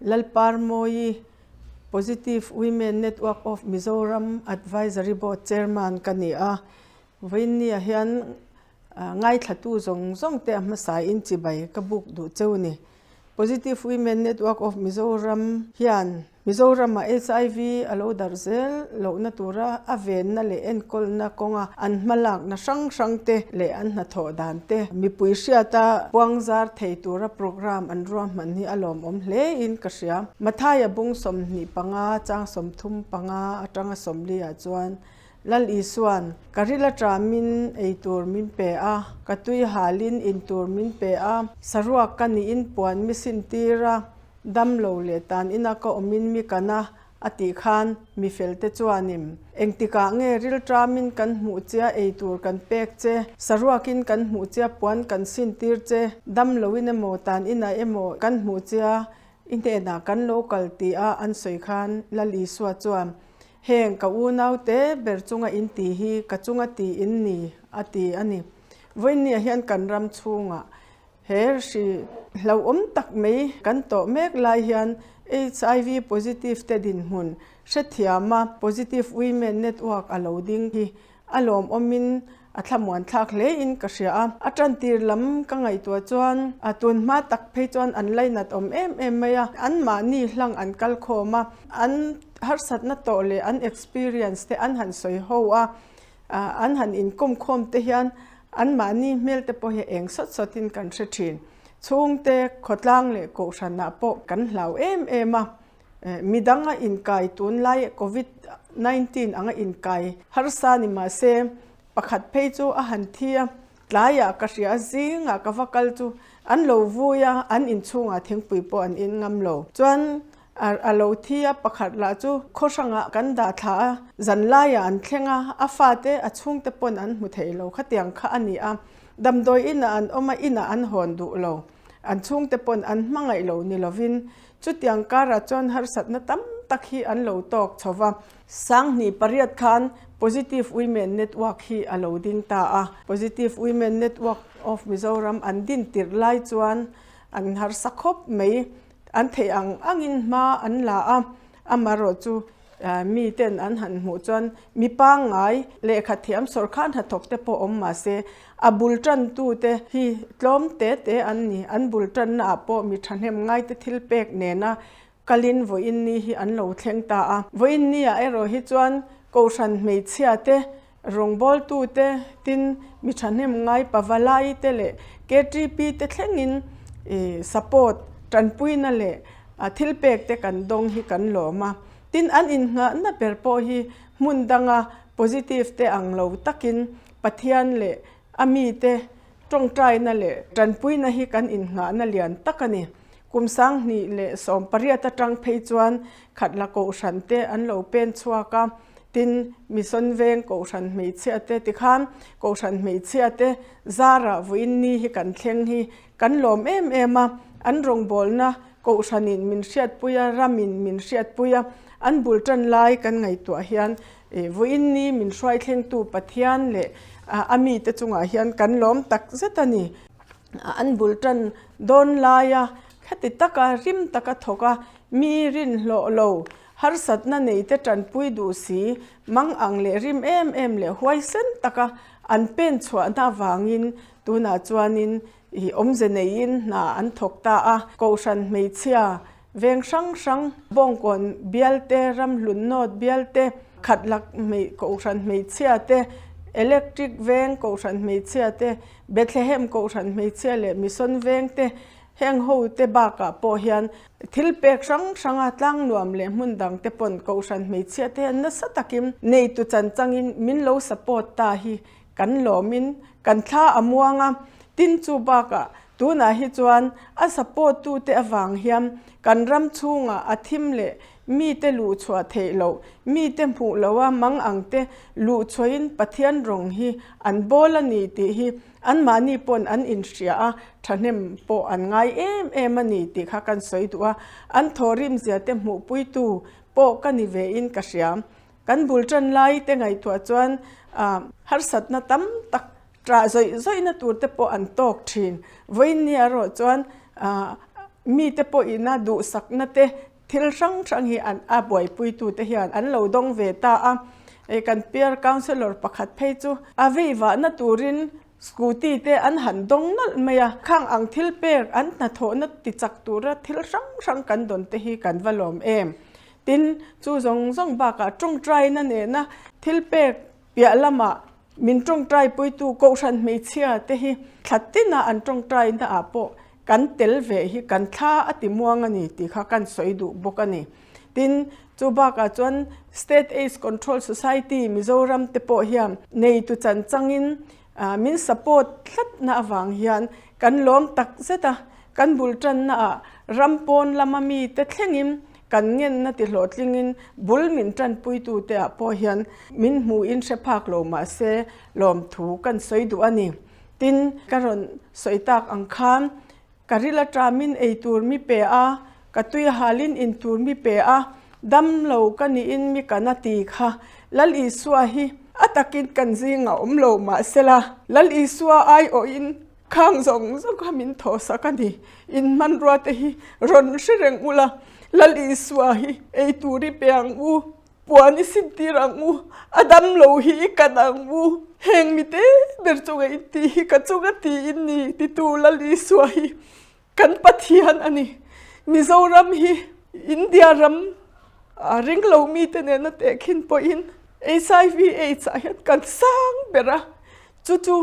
Lalparmawii, Positive Women Network of Mizoram Advisory Board Chairman ka ni a. Vawiinniah hian ngaithlatu zawng zawng te a hmasain chibai ka buk duh cheu ni. Positive Women Network of Mizoram hian Mizoramah HIV a lo darh zel lohna tura a venna leh enkawlna kawnga an hmalakna hrang hrang te leh an hnathawh dan te mipui hriata puangzar thei tura programme an ruahman hi a lawmawm hle in ka hria. Mathaia bung 25 chang 35 atanga 40 ah chuan Lal Isua'n, Ka ril aṭamin ei tur min pe a, ka tui halin in tur min pe a, saruak ka niin puan mi sintir a, dam lo leh tan ina ka awmin mi kan a, a tih khan mi felte chuanin, Engtikah nge ril ṭamin kan hmuh chia ei tur kan pek che, saruakin kan hmuh chia puan kan sintir che, dam loin emaw tan inah emaw kan hmuh chia i hnenah kan lo kal tia an sawi khan Lal Isua chuan, Heng ka unaute ber chunga in ti hi ka chunga ti in ni, a ti a ni. Vawiinniah hian kan ram chhungah he hri hlauhawm tak mai kan tawh mek lai hian HIV positive te dinhmun hrethiama Positive Women Network a lo ding hi a lawmawmin a thlamuan thlak hle in ka hria a. A tantir lam ka ngaihtuah chuan a tun hma tak phei chuan an lainat awm em em mai a, anmahni hlang an kal khawm a, an harsatna tawh leh an experience te an han sawi ho a, an han inkawm khawm te hian anmahni hmel te pawh hi eng sawt sawt in kan hre thin. Chhungte khawtlang leh kohhranah pawh kan hlau em em a. Midang a inkai tunlai Covid 19 anga inkai harsa ni mahse pakhat phei chu a han thi a, tlaiah ka hria zingah ka va kal chu an lo vui a, an inchhungah thingpui pawh an in ngam lo. Chuan a lo thi a, pakhat lah chu khaw hrangah kan dah thla a, zanlaiah an thleng a, a fate a chhungte pawn an hmu thei lo khatiang kha a ni a, damdawi inah an awm a, inah an hawn duh lo, an chhungte pawn an hmangaih lo ni lovin Chutiang karah chuan harsatna tam tak hi an lo tawk chho va. 2008 khan Positive Women Network hi a lo ding ta a. Positive Women Network of Mizoram an din tirh lai chuan an harsa khawp mai. An theih ang angin hma an la a, amaherawh chu mi ten an han hmuh chuan mi pangngai lehkha thiam sawrkhan hnathawk te pawh awm mah se a bul tantu te hi tlawm te te an ni. An bul tanna ah pawh mi thahnem ngai te thil pek nena kalin vawiin ni hi an lo thleng ta a. Vawiin ni ah erawh hi chuan kohhran hmeichhia te, rawngbawltu te, tin mi thahnem ngai pavalai te leh KTP te thlengin support tanpuina leh thil pek te kan dawng hi kan lawm a. Tin an innghahna ber pawh hi hmun danga positive te ang lo takin Pathian leh a mite tawngtaina leh tanpuina hi kan innghahna lian tak a ni. Kum 2018 atang phei chuan Khatla Kohhran te an lo pen chhuak a, tin Mission Veng Kohhran hmeichhia te tikhan Kohhran hmeichhia te zara vawiin ni hi kan thleng hi kan lawm em em a, an rawngbawlna Kohhranin min hriatpui a, ramin min hriatpui a, an bul tan lai kan ngaihtuah hian Vawiin ni min hruai thlengtu Pathian leh a mite chungah hian kan lawm tak zet a ni. An bul tan dawn laia khati taka rim taka thawk a, mi rinhlawh lo, harsatna neite tanpui duh si, mang ang leh rim em em leh huaisen taka an pen chhuahna avangin tunah chuanin awmze neiin hna an thawk ta a. Kohhran hmeichhia Veng hrang hrang, Bawngkawn bial te, Ramhlun North bial te, Khatlak Kohhran hmeichhia te, Electric Veng Kohhran hmeichhia te, Bethlehem Kohhran hmeichhia leh Mission Veng te, heng ho te bakah pawh hian thil pek hrang hranga tlangnuam leh hmun dang te pawn Kohhran hmeichhia te hian nasa takin neitu chan changin min lo support ta hi Kan lawmin kan thla a muang a, tin chu bakah tunah hi chuan a support tute avang hian kan ram chhungah a thim leh mite luh chhuah theih loh, mite hmuh loha mang ang te luh chhuahin Pathian rawng hi an bawl a ni tih hi anmahni pawn an inhria a, thahnem pawh an ngai em em a ni tih kha kan sawi duh a, an thawhrimzia te hmuhpuitu pawh ka ni vein ka hria. Kan bul tan lai te ngaihtuah chuan harsatna tam tak ṭah zawih zawihna tur te pawh an tawk ṭhin. Vawiin ni erawh chuan. Mite pawhin a duhsakna te thil hrang hrang hi an a buaipuitute hian an lo dawng ve ta a. Kan peer counsellor pakhat phei chu a veivahna turin scooty te an han dawng nawlh mai a. Khang ang thil pek an hnathawhna tichak tura thil hrang hrang kan dawn te hi kan va lawm em. Tin, chu zawng zawng bakah tawngtaina nena thil pek piah lamah min tawngtaipuitu Kohhran hmeichhia te hi thla tina an tawngtaina ah pawh kan tel ve hi kan thla a ti muang a ni tih kha kan sawi duh bawk a ni. Tin, chu bakah chuan State Aids Control Society Mizoram te pawh hian neitu chan changin min support tlatna avang hian kan lawm tak zet a, kan bul tanna ah ram pawn lama mite thlengin kan ngenna ti hlawhtlingin bul min tanpuitute ah pawh hian min hmuhin hre phak lo mahse lawmthu kan sawi duh a ni. Tin, ka rawn sawi tak ang khan Ka ril aṭamin ei tur mi pe a, ka tui halin in tur mi pe a, dam lo ka niin mi kan a ti kha. Lal Isua hi a takin kan zingah awm lo mahsela, Lal Isua aiawhin khang zawng zawng kha min thawhsak a ni. In hmanrua te hi rawn hre reng ula, Lal Isua hi ei tur i pe ang u. Puan i sintir ang u, a dam lo hi i kan ang u, heng mite ber chunga in tih hi ka chunga ti in ni titu Lal Isua hi kan Pathian a ni. Mizoram hi India ram a ringlo mite nena tehkhin pawhin HIV AIDS ah hian kan sang ber a, chu chu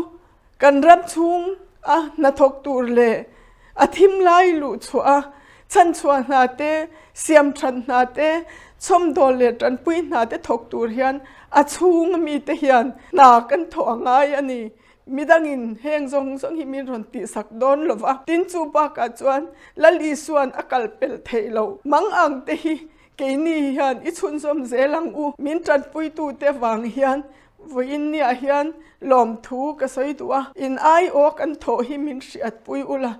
Kan ram chhung a hnathawk tur leh a thim lai luh chhuah a chhanchhuah hna te, siam that hna te, chhawmdawl leh tanpui hna te thawk tur hian a chhung a mite hian hna kan thawh a ngai a ni. Midangin heng zawng zawng hi min rawn tihsak dawn lo va. Tin chu bakah chuan Lal Isua'n a kal pel theih loh mang ang te hi keini hian i chhunzawm zel ang u. Min tanpuitute vang hian Vawiin niah hian lawmthu ka sawi duh a, in aiaw kan thawh hi min hriatpui ula,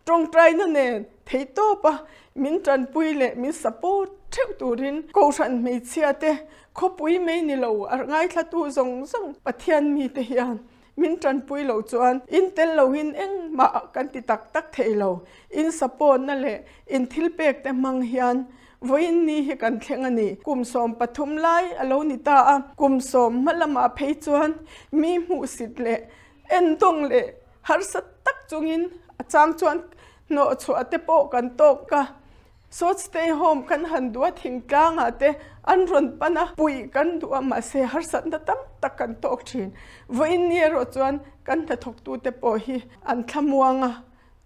tawngtaina nen theihtawpa min tanpui leh min support theuh turin Kohhran hmeichhia te, khawpui mai ni lo a ngaithlatu zawng zawng Pathian mite hian min tanpui loh chuan in tel lohin engmah kan ti tak tak thei lo. In support na leh in thilpek te hmang hian Vawiin ni hi kan thleng a ni. Kum 13 lai a lo ni ta a, kum sawm hma lamah phei chuan mi hmuhsit leh endawng leh harsa tak chungin a chang chuan hnawhchhuah te pawh kan tawk a. Short stay home kan han duh a, thingtlangah te an rawn pan a, puih kan duh a, mahse harsatna tam tak kan tawk thin. Vawiin ni erawh chuan kan hnathawktute pawh hi an thlamuang a.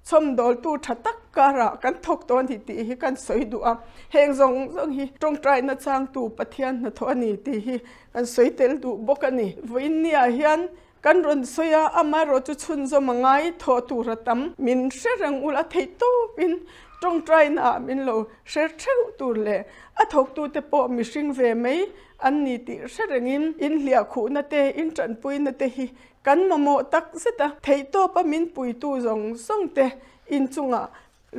Chhawmdawltu tha tak karah kan thawk tawh a ni tih hi kan sawi duh a, heng zawng zawng hi tawngtaina changtu Pathian hnathawh a ni tih hi kan sawi tel duh bawk a ni. Vawiin niah hian kan rawn sawi a, amaherawh chu chhunzawm a ngai thawh tur a tam. Min hre reng ula theih tawpin tawngtaina ah min lo hre theuh tur leh a thawktute pawh mihring ve mai an ni tih hre rengin inhliahkhuhna te, intanpuina te hi Kan mamawh tak zet a, theihtawpa min puitu zawng zawng te inchungah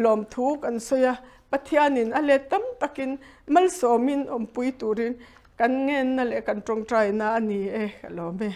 lawmthu kan sawi a, Pathianin a let tam takin malsawmin awmpui turin kan ngenna leh kan tawngtaina a ni e, ka lawm e.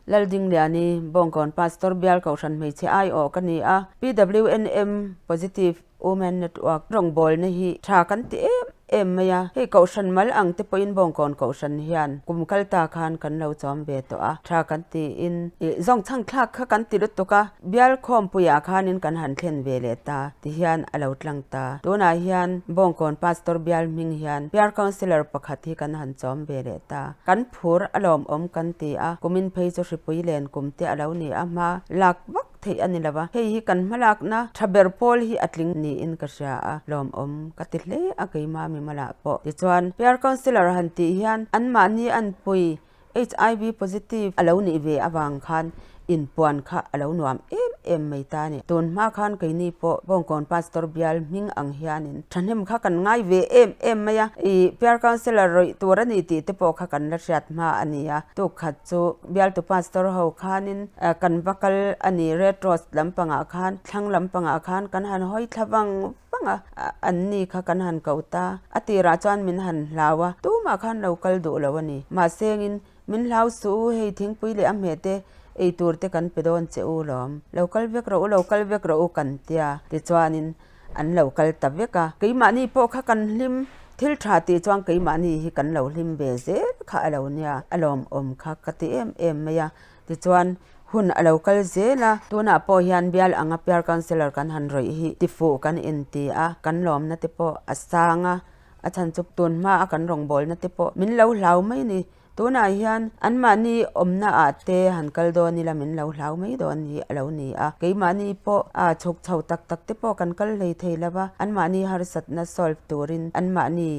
Laldingliani, Bawngkawn Pastor Bial Kohhran Hmeichhe aiawh ka ni a, PWNM Positive Women Network rawngbawlna hi tha kan ti em em mai a, hei Kohhran mal ang te pawhin Bawngkawn Kohhran hian kum kal ta khan kan lo chawm ve tawh a, tha kan tiin ih zawng chhang thlak kha kan ti lutuk a, bial khawmpuiah khanin kan han thlen ve leh ta ti hian a lo tlang ta. Tunah hian Bawngkawn Pastor bial hming hian Peer Counsellor pakhat hi kan han chawm ve leh ta. Kan phur a lawmawm kan ti a, kumin phei chu hripui len kum te a lo ni a, hma lak vak theih a ni lo va, hei hi kan hmalakna tha ber pawl hi a tling niin ka hria a, lawmawm ka ti hle a keimah mimalah pawh. Tichuan, Peer Counsellor han tih hian anmahni anpui HIV positive a lo nih ve avang khan inpuan kha a lo nuam em em mai ta a ni. Tun hma khan keini pawh Bawngkawn Pastor bial hming ang hianin thahnem kha kan ngai ve em em mai a, ih Peer Counsellor rawih tur a ni tih te pawh kha kan la hriat hma a ni a, tukkhat chu bialtu Pastor ho khanin Kan va kal a ni, Red Rose lampangah khan, thlang lampangah khan kan han hawi thla vang vang a, an ni kha kan han ko ta. A tirah chuan min han hlau a, tumah khan lo kal duh lo a ni. Mahsengin, min hlau suh u, hei thingpui leh a hmeh te ei tur te kan pe dawn che u lawm. Lo kal vek rawh u, lo kal vek rawh u kan tia. Tichuanin. an lo kal ta vek a. Keimahni pawh kha kan hlim, thil tha tih chuan keimahni hi kan lo hlim ve zel kha a lo nia, a lawmawm kha ka ti em em mai a. Tichuan, hun a lo kal zel a, tunah pawh hian bial anga Peer Councillor kan han rawih hi tifuh kan inti a, kan lawmna te pawh a sang a, a chhan chu tun hma a kan rawngbawlna te pawh min lo hlau mai ni. Tunah hian anmahni awmna ah te han kal dawn ila min lo hlau mai dawn hi a lo ni a, keimahni pawh a chhuk chho tak tak te pawh kan kal hlei thei lo va, anmahni harsatna solve turin anmahni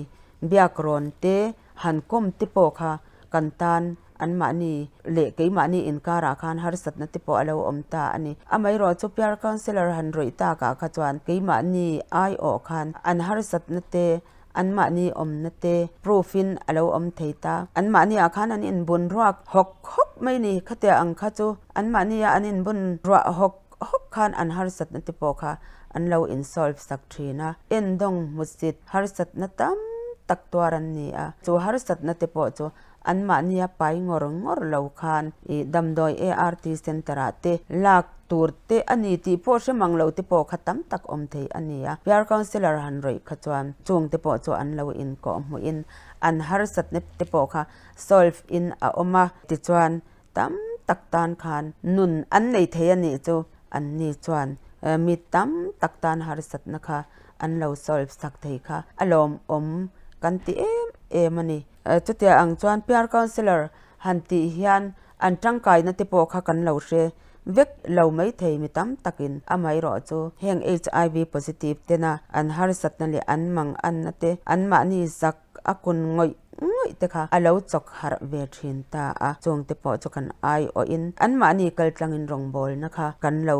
biak rawn te han kawm te pawh kha kan tan anmahni leh keimahni inkarah khan harsatna te pawh a lo awm ta a ni. Amaherawh chu Peer Councillor han rawih takah kha chuan keimahni aiawh khan an harsatna te, anmahni awmna te proof in a lo awm thei ta. Anmahni ah khan an inbun ruak hawk hawk mai ni. Khatia ang kha chu anmahni a an inbun ruah hawk hawk khan an harsatna te pawh kha an lo in solve sak thin a. Endawng hmusit harsatna tam tak tuar an ni a. Chu harsatna te pawh chu Anmahnia pai ngawr ngawr lo khan i damdawi ART Centre ah te lak tur te a ni tih pawh hre mang lo te pawh kha tam tak awm thei a ni a. Peer Counsellor han rawih kha chuan chung te pawh chu an lo inkawh hmuhin an harsatna te pawh kha solve in a awm a. Tichuan tam tak tan khan nun an nei thei a nih chu anni chuan mi tam tak tan harsatna kha an lo solve sak thei kha a lawmawm kan ti em em a ni. Chutia ang chuan Peer Counsellor han tih hian an tangkaina te pawh kha kan lo hre vek lo maithei mi tam takin amaherawh chu heng HIV positive tena an harsatna leh an manganna te anmahni zak a kun ngawih ngawih te kha a lo chawk harh ve thin ta a, chung te pawh chu kan aiawhin anmahni kaltlangin rawngbawlna kha kan lo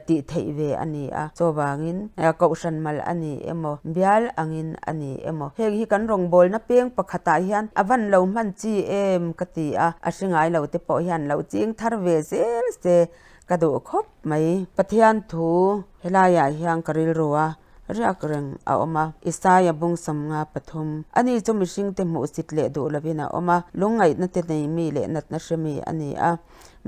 tih theih ve a ni a, chuvangin kohhran mal a ni emaw bial angin a ni emaw heng hi kan rawngbawlna peng pakhatah hian a van lo hman chi em ka ti a, a hre ngai lo te pawh hian lo ching thar ve zel se ka duh khawp mai. Pathian thu helaiah hian ka rilru a riak reng a awm a, Isaia bung sawmnga pathum. Ani chu mihringte hmuhsit leh duh lovin a awm a, lungngaihna te nei mi leh natna hre mi a ni a.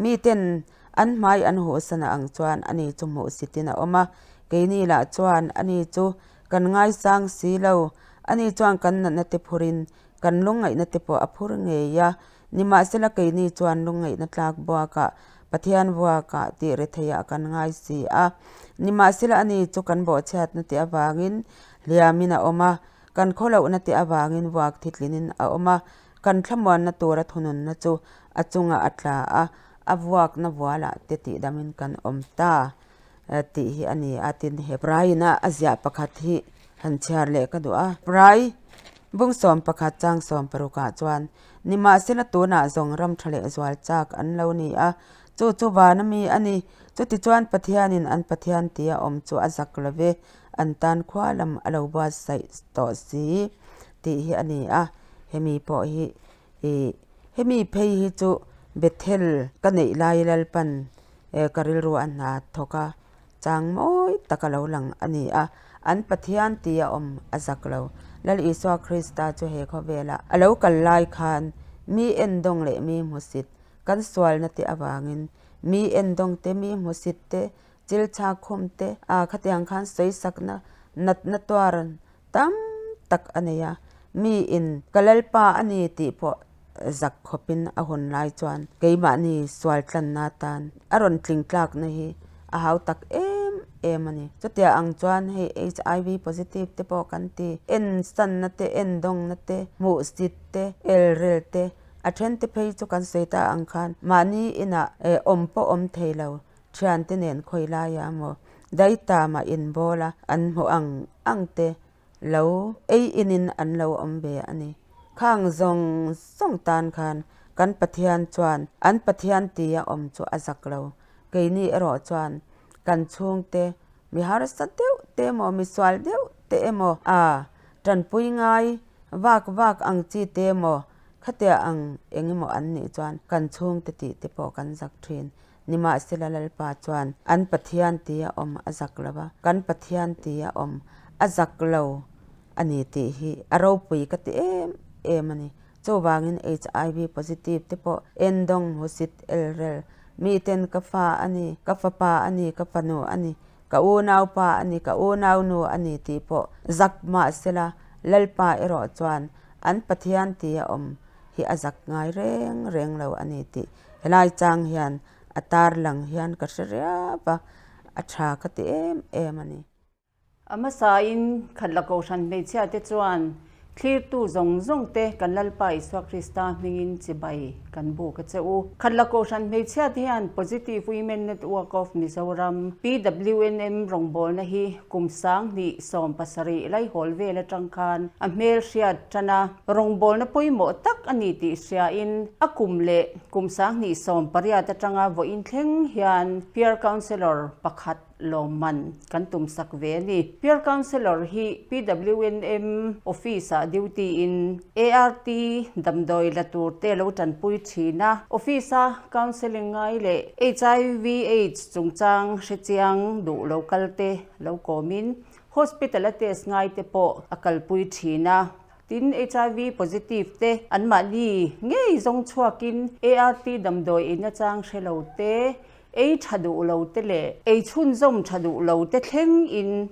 Miten an hmai an huhsan a ang chuan ani chu hmuhsitin a awm a, keini lah chuan ani chu kan ngaisang si lo. Ani chuan kan natna te phurin kan lungngaihna te pawh a phur ngei a, nimahsela keini chuan lungngaihna tlak buakah Pathian vuakah tih retheiah kan ngai si a. Nimahsela ani chu kan bawhchhiatna tih avangin hliamin a awm a, kan khawlohna tih avangin vuak thitlinin a awm a, kan thlamuanna tura thununna chu a chungah a tla a, a vuakna vualah te tihdamin kan awm ta tih hi a ni a. Tin, Hebraina a ziah pakhat hi han chhiar leh ka duh a. Hebrai bung 11 chang 60ah chuan, Nimahsela tunah zawng ram tha leh zual chak an lo ni a, chu chu vana mi a ni. Chutichuan Pathianin an Pathian tia awm chu a zak lo ve, an tan khua lam a lo buatsaih tawh si tih hi a ni a. Hemi pawh hi ih hemi phei hi chu Bethel ka neih lai Lalpan ka rilru a hna thawk a, Chang mawi tak a lo lang a ni a, an Pathian tia awm a zak lo. Lal Isua Krista chu he khawvelah a lo kal lai khan mi endawng leh mi hmusit kan sualna te avangin mi endawng te, mi hmusit te, chil chhak khum te, a khatiang khan sawisakna natna tuar tam tak a nei a, mi in ka Lalpa a ni tih pawh zak khawpin a hawn lai chuan keimahni sual tlanna atan a rawn tling tlakna hi a hau tak em em a ni. Chutia ang chuan hei HIV positive te pawh kan ti, en sanna te, en dawngna te, hmuhsit te, elrel te, a then te phei chu kan sawi ta ang khan mahni inah awm pawh awm thei lo thiante nen khawi laia maw daitamah inbawl a an hmuh ang ang te lo ei inin an lo awm ve a ni. Khang zawng zawng tan khan kan Pathian chuan an Pathian tia awm chu a zak lo. Keini erawh chuan kan chhungte mi harsa deuh te emaw mi sual deuh te emaw a tanpui ngai vak vak ang chi te emaw khatia ang eng emaw an nih chuan kan chhungte tih te pawh kan zak thin. Nimahsela Lalpa chuan an Pathian tia awm a zak lo va, kan Pathian tia awm a zak lo a ni tih hi a ropui ka ti em em a ni. Chuvangin HIV positive te pawh endawng hmusit elrel, miten ka fa a ni, ka fapa a ni, ka fanu a ni. Ka unaupa a ni, ka unaunu a ni tih pawh zak mah sela, Lalpa erawh chuan an Pathian tia awm hi a zak ngai reng reng lo a ni tih helai chang hian a tarlang hian ka hre riau a, a tha ka ti em em a ni. A hmasain Khatla Kohhran hmeichhiate chuan thlirtu zawng zawngte kan Lalpa Isua Krista hmingin chibai kan buk a che u. Khatla Kohhran hmeichhiate hian Positive Women Network of Mizoram, PWNM, rawngbawlna hi kum 2017 laihawl vel atang khan a hmel hriat tan a, rawngbawlna pawimawh tak a ni tih hriain a kum leh kum 2018 atanga vawiin thleng hian Peer Counsellor pakhat lawmman kan tumsak ve a ni. Peer Counsellor hi PWNM Office-ah duty in ART damdawi la tur te lo tanpui thin a. Office-a counselling ngai leh HIV Aids chungchang hrechiang duh lo kal te lo kawmin hospital-a test ngai te pawh a kalpui thin a. Tin, HIV positive te anmahni ngei zawng chhuakin ART damdawi eina chang hre lo te, Ei tha duh lo te leh ei chhunzawm tha duh lo te thleng in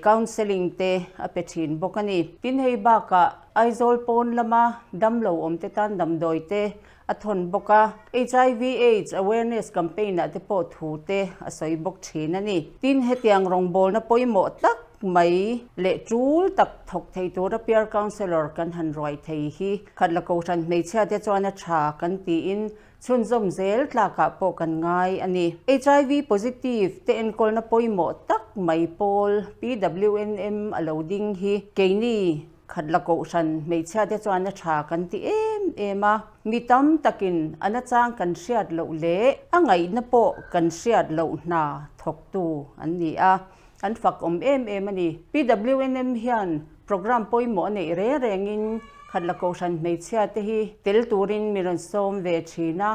counselling te a pe thin bawk a ni. Tin hei bakah Aizawl pawn lama damlo awm te tan damdawi te a thawn bawk a, HIV Aids awareness campaign ah te pawh thu te a sawi bawk thin a ni. Tin hetiang rawngbawlna pawimawh tak mai leh tul tak thawk thei tura peer counsellor kan han ruai thei hi Khatla Kohhran hmeichhia te chuan a tha kan tiin Chhunzawm zel tlakah pawh kan ngai a ni. HIV positive te enkawlna pawimawh tak mai pawl PWNM a lo ding hi keini Khatla Kohhran hmeichhia te chuan a tha kan ti em em a. Mi tam takin a nachang kan hriat loh leh a ngaihna pawh kan hriat loh hna thawktu an ni a, an fak awm em em a ni. PWNM hian Programme pawimawh a neih reng rengin Khatla Kohhran hmeichhia te hi tel turin mi rawn sawm ve thin a,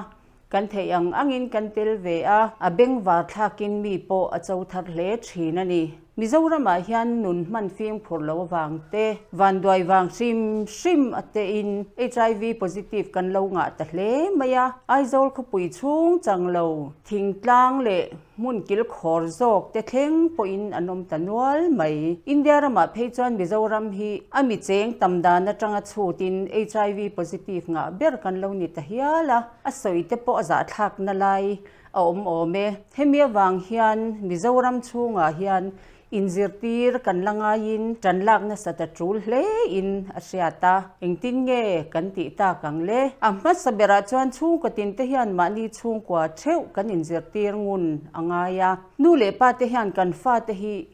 kan theih ang angin kan tel ve a, a bengvar thlakin mi pawh a cho thar hle thin a ni. Mizoramah hian nun hman fimkhur lo avang te, vanduai vang hrim hrim a tein HIV positive kan lo ngah ta hle mai a, Aizawl khawpui chhung chang lo thingtlang leh Hmun kilkhawr zawk te thleng pawhin an awm ta nual mai. India ramah phei chuan Mizoram hi a mi cheng tam dan atanga chhutin HIV positive ngah ber kan lo ni ta hial a, a sawi te pawh a zahthlakna lai a awm awm e. Hemi avang hian Mizoram chhungah hian Inzirtir kan la ngaiin ṭan lak nasat a ṭul hlein a hriat a, engtin nge kan tih tak ang le? A hmasa berah chuan chhungkaw tinte hian mahni chhungkua ṭheuh kan inzirtir ngun a ngai a. Nu leh pa te hian kan fate hi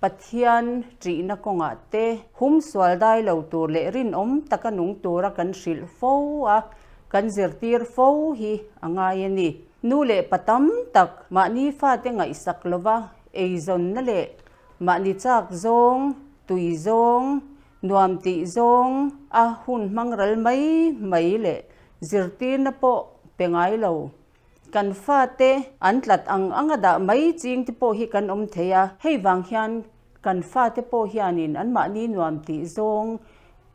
Pathian ṭihna kawngah te humsual dai lo tur leh rinawm taka nung tura kan hrilh fo a, kan zirtir fo hi a ngai a ni. Nu leh pa tam tak mahni fate ngaihsak lova Eizawnna leh mahni chak zawng, tui zawng, nuam tih zawng a hun hmang ral mai mai leh zirtirna pawh pe ngai lo. Kan fate an tlat ang anga dah mai ching te pawh hi kan awm thei a, hei vang hian kan fate pawh hianin anmahni nuam tih zawng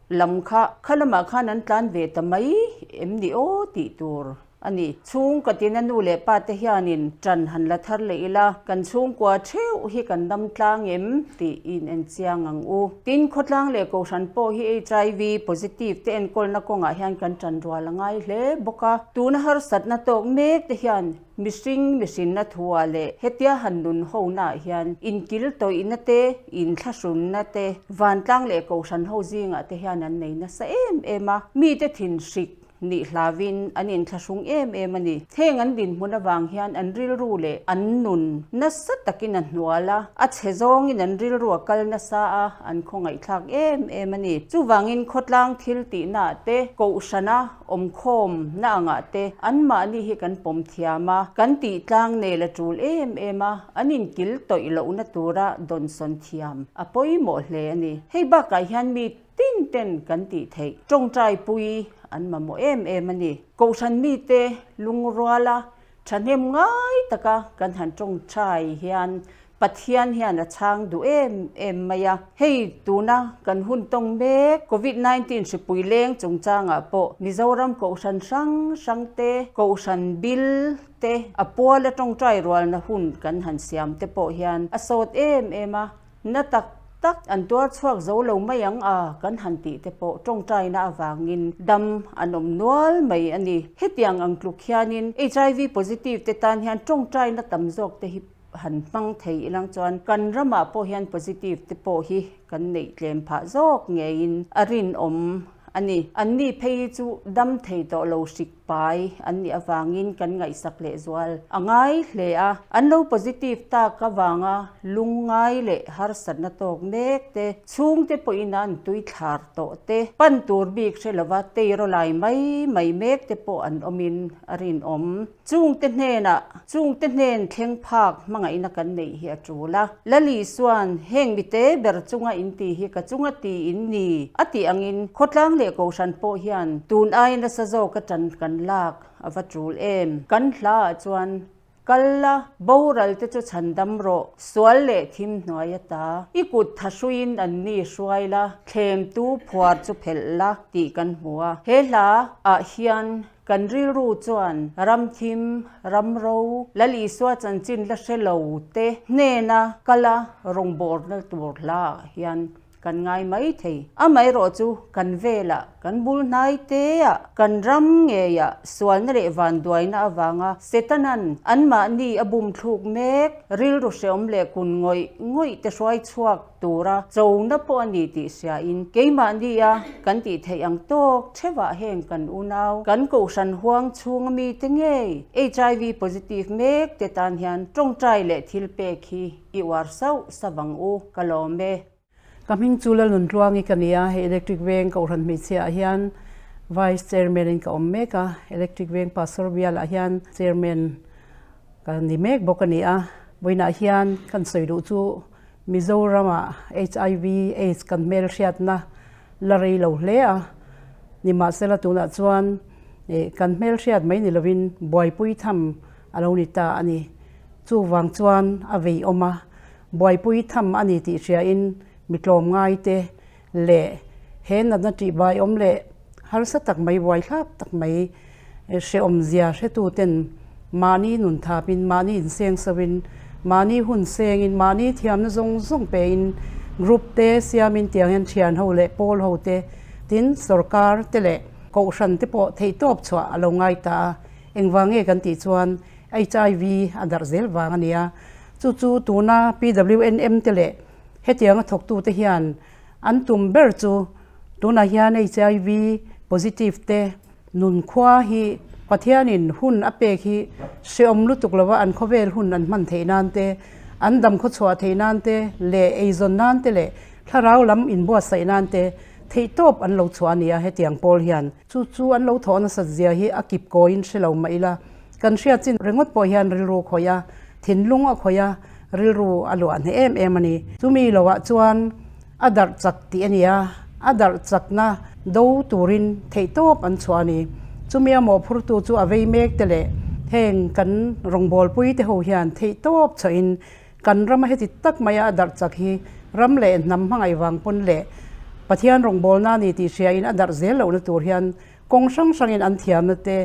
lam kha kha lamah khan an tlan ve ta mai em ni aw tih tur a ni. Chhungkaw tina nu leh pa te hianin ṭan han la thar leh ila, kan chhungkua ṭheuh hi kan dam tlang em tih in en chiang ang u. Tin, khawtlang leh kohhran pawh hi HIV positive te enkawlna kawngah hian kan ṭan rual a ngai hle bawk a. Tuna harsatna tawk mek te hian Mihring mihrinna thuah leh hetia han nun honaah hian inkil tawihna te, inthlahrunna te, vantlang leh kohhran ho zingah te hian an nei nasa em em a. Mite thinhrik nih hlauin an inthlahrung em em a ni. Heng an dinhmun avang hian an rilru leh an nun nasa takin a hnual a, a chhe zawngin an rilru a kal nasa a, an khawngaihthlak em em a ni. Chuvangin khawtlang thil tihnaah te, kohhrana Awmkhawm na angah te anmahni hi kan pawm thiam a, kan tih tlang nel a tul em em a, an inkil tawih lohna tura dawnsawn thiam a pawimawh hle a ni. Hei bakah hian mi tin ten kan tih theih tawngtai pui an mamawh em em a ni. Kohhran mite lungruala thahnem ngai taka kan han tawngtai hian. Pathian hian a chhang duh em em mai a. Hei tuna kan hun tawng mek Covid 19 hripui leng chungchangah pawh Mizoram Kohhran hrang hrang te, Kohhran bil te, a puala tawngtai rualna hun kan han siam te pawh hian a sawt em em a, na tak tak an tuar chhuak zo lo mai ang a kan han tih te pawh tawngtaina avangin dam an awm nual mai a ni. Hetiang ang tluk hianin HIV positive te tan hian tawngtaina tam zawk te hi han hmang thei ilang chuan kan ramah pawh hian positive te pawh hi kan neih tlem phah zawk ngeiin a rinawm a ni. Anni phei hi chu dam thei tawh lo hrik pai an nih avangin kan ngaihsak lehzual a ngai hle a. An lo positive tak avanga lungngai leh harsatna tawk mek te, chhungte pawhin an tui thlar tawh te, pan tur bik hre lova teiraw lai mai mai mek te pawh an awmin a rinawm. Chungte hnenah, chungte hnen thleng phak hmangaihna kan neih hi a tul a. Lali chuan, Heng mite ber chunga in ti hi ka chunga ti in ni, a tih angin khawtlang leh kohhran pawh hian tun ai nasa zawk a tan kan lak a va tul em? Kan hla ah chuan, Kal la, boral te chu chhan dam rawh, sual leh thim hnuai ata i kut tha hruiin an ni hruai la, thlemtu phuar chu phelh la tih kan hmu a. He hla ah hian Kan rilru chuan ramthim, ramro, Lal Isua chanchin la hre lo te hnena kala rawngbawlna tur hlaah hian kan ngai mai thei. Amaherawh chu kan velah, kan bul hnai teah, kan ram ngeiah sualna leh vanduaina avanga Setanan anmahni a bum thluk mek, rilru hreawm leh kun ngawih ngawih te hruai chhuak tura chona pawh a ni tih hriain keimahni a kan tih theih ang tawk theuhah heng kan unau, kan kohhran huang chhunga mite ngei HIV positive mek te tan hian tawngtai leh thil pek hi i uar sauh sauh ang u, ka lawm e. Ka hming chu Lalnuntluangi ka ni a, hei Electric Veng Kohhran hmeichhia ah hian Vice Chairman in ka awm mek a, Electric Veng Pastor bial ah hian Chairman ka ni mek bawk a ni a, vawiinah hian kan sawi duh chu Mizoramah HIV AIDS kan hmelhriatna la rei lo hle a, nimahsela tunah chuan kan hmelhriat mai ni lovin buaipui tham a lo ni ta a ni. Chuvang chuan a vei awm a, buaipui tham a ni tih hriain mi tlawmngai te leh he natna tihbai awm leh harsa tak mai, buaithlak tak mai hrehawmzia hretuten mahni nun thapin, mahni insengsoin, mahni hun sengin, mahni thiamna zawng zawng pein group te siamin tiang hian thian ho leh pawl ho te tin sorkar te leh kohhran te pawh theihtawp chhuah a lo ngai ta a. Engvang nge kan tih chuan HIV a darh zel vang a ni a. Chu chu tuna PWNM te leh hetianga thawktute hian an tum ber chu tunah hian HIV positive te Nunkhua hi Pathianin hun a pek hi hreawm lutuk lova an khawvel hun an hman theih nan te, an dam khawchhuah theih nan te leh eizawn nan te leh thlarau lam inbuatsaih nan te theihtawp an lo chhuah a ni a hetiang pawl hian. Chu chu an lo thawh nasat zia hi a kip kawiin hre lo mah ila, kan hriat chin ringawt pawh hian rilru a khawih a, thinlung a khawih a, rilru a luah hneh em em a ni. Chumi loah chuan A darh chak tih a ni a, a darh chakna do turin theihtawp an chhuah a ni. Chumi a mawhphurtu chu a vei mek te leh heng kan rawngbawlpui te ho hian theihtawp chhuahin kan rama heti tak maia a darh chak hi ram leh hnam hmangaih vang pawn leh Pathian rawngbawlna a ni tih hriain a darh zel lohna tur hian Kawng hrang hrangin an thiamna te,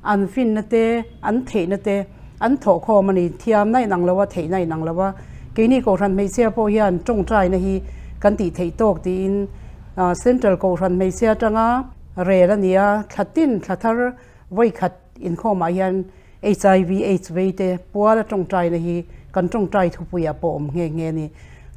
an finna te, an theihna te an thawhkhawm a ni. Thiamna inang lo a, theihna inang lo a. Keini Kohhran hmeichhia pawh hian tawngtaina hi kan tih theih tawk tiin Central Kohhran hmeichhia atanga rel a ni a, thla tin thla thar vawi khat inkhawmah hian HIV AIDS vei te puala tawngtaina hi kan tawngtai thupuiah pawh awm nghe nghe a ni.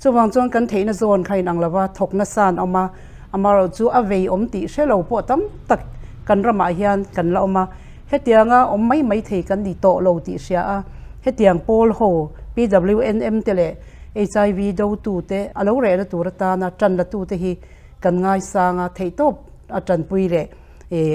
Chuvang chuan kan theihna zawn kha inang lova thawk nasa an awm a, amaherawh chu a vei awm tih hre lo pawh tam tak kan ramah hian kan la awm a. Hetianga awm mai mai thei kan ni tawh lo tih hria a, hetiang pawl ho PWNM te leh HIV dotu te a lo rehna tur atana tan latu te hi kan ngaisang a, theihtawp a tanpui leh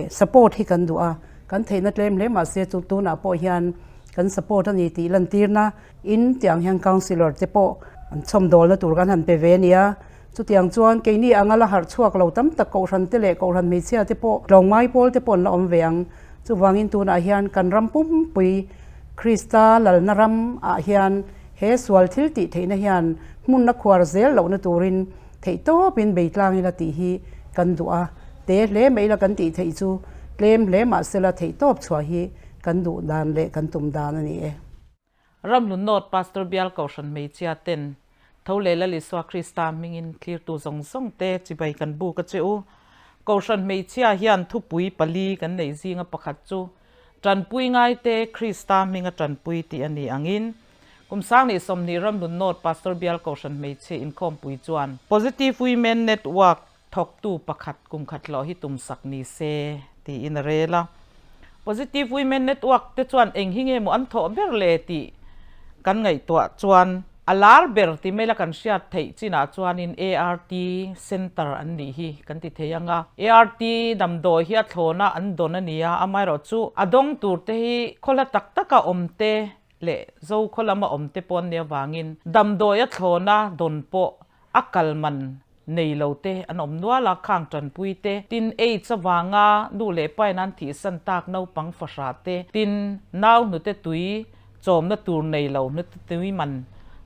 support hi kan duh a. Kan theihna tlem hle mahse chu tunah pawh hian kan support a ni tih lantirna in tiang hian councillor te pawh an chhawmdawlna tur kan han pe ve a nia. Chutiang chuan keini anga la harh chhuak lo tam tak kohhran te leh kohhran hmeichhia te pawh tlawmngai pawl te pawh an la awm ve ang. Chuvangin tunah hian kan ram pumpui Krista lalna ram ah hian. He sual thil tih theihna hian hmun a khuar zel lohna turin theihtawpin bei tlang ila tih hi kan duh a. Te hle mai ila kan tih theih chu tlem hle mahsela theihtawp chhuah hi kan duh dan leh kan tum dan a ni e. Ramhlun North Pastor Bial Kohhran hmeichhia ten tho leh Lal Isua Krista hmingin thlirtu zawng zawng te chibai kan buk a che u. Kohhran hmeichhia hian thupui pali kan neih zinga pakhat chu Tanpui ngaite Krista hminga tanpui tih a ni angin kum 2020 Ramhlun North Pastor Bial Kohhran hmeichhe inkhawmpui chuan Positive Women Network thawktu pakhat kum khat hlawh hi tumsak ni se tiin a rel a. Positive Women Network te chuan eng hi nge maw an thawh ber le tih kan ngaihtuah chuan a lar ber ti mai la kan hriat theih chinah chuanin ART Centre an nih hi kan ti thei ang a. ART damdawi hi a thlawna an dawn a ni a, amaherawhchu a dawng tur te hi khawhla tak taka awm te leh Zokhaw lama awm te pawh an nih avangin damdawi a thlawna dawn pawh a kal man nei lo te an awm nual a, khang tanpui te, tin AIDS avanga nu leh pa in an thihsan tak naupang fahrah te, tin nau hnute tui chawmna tur nei lo hnute tui man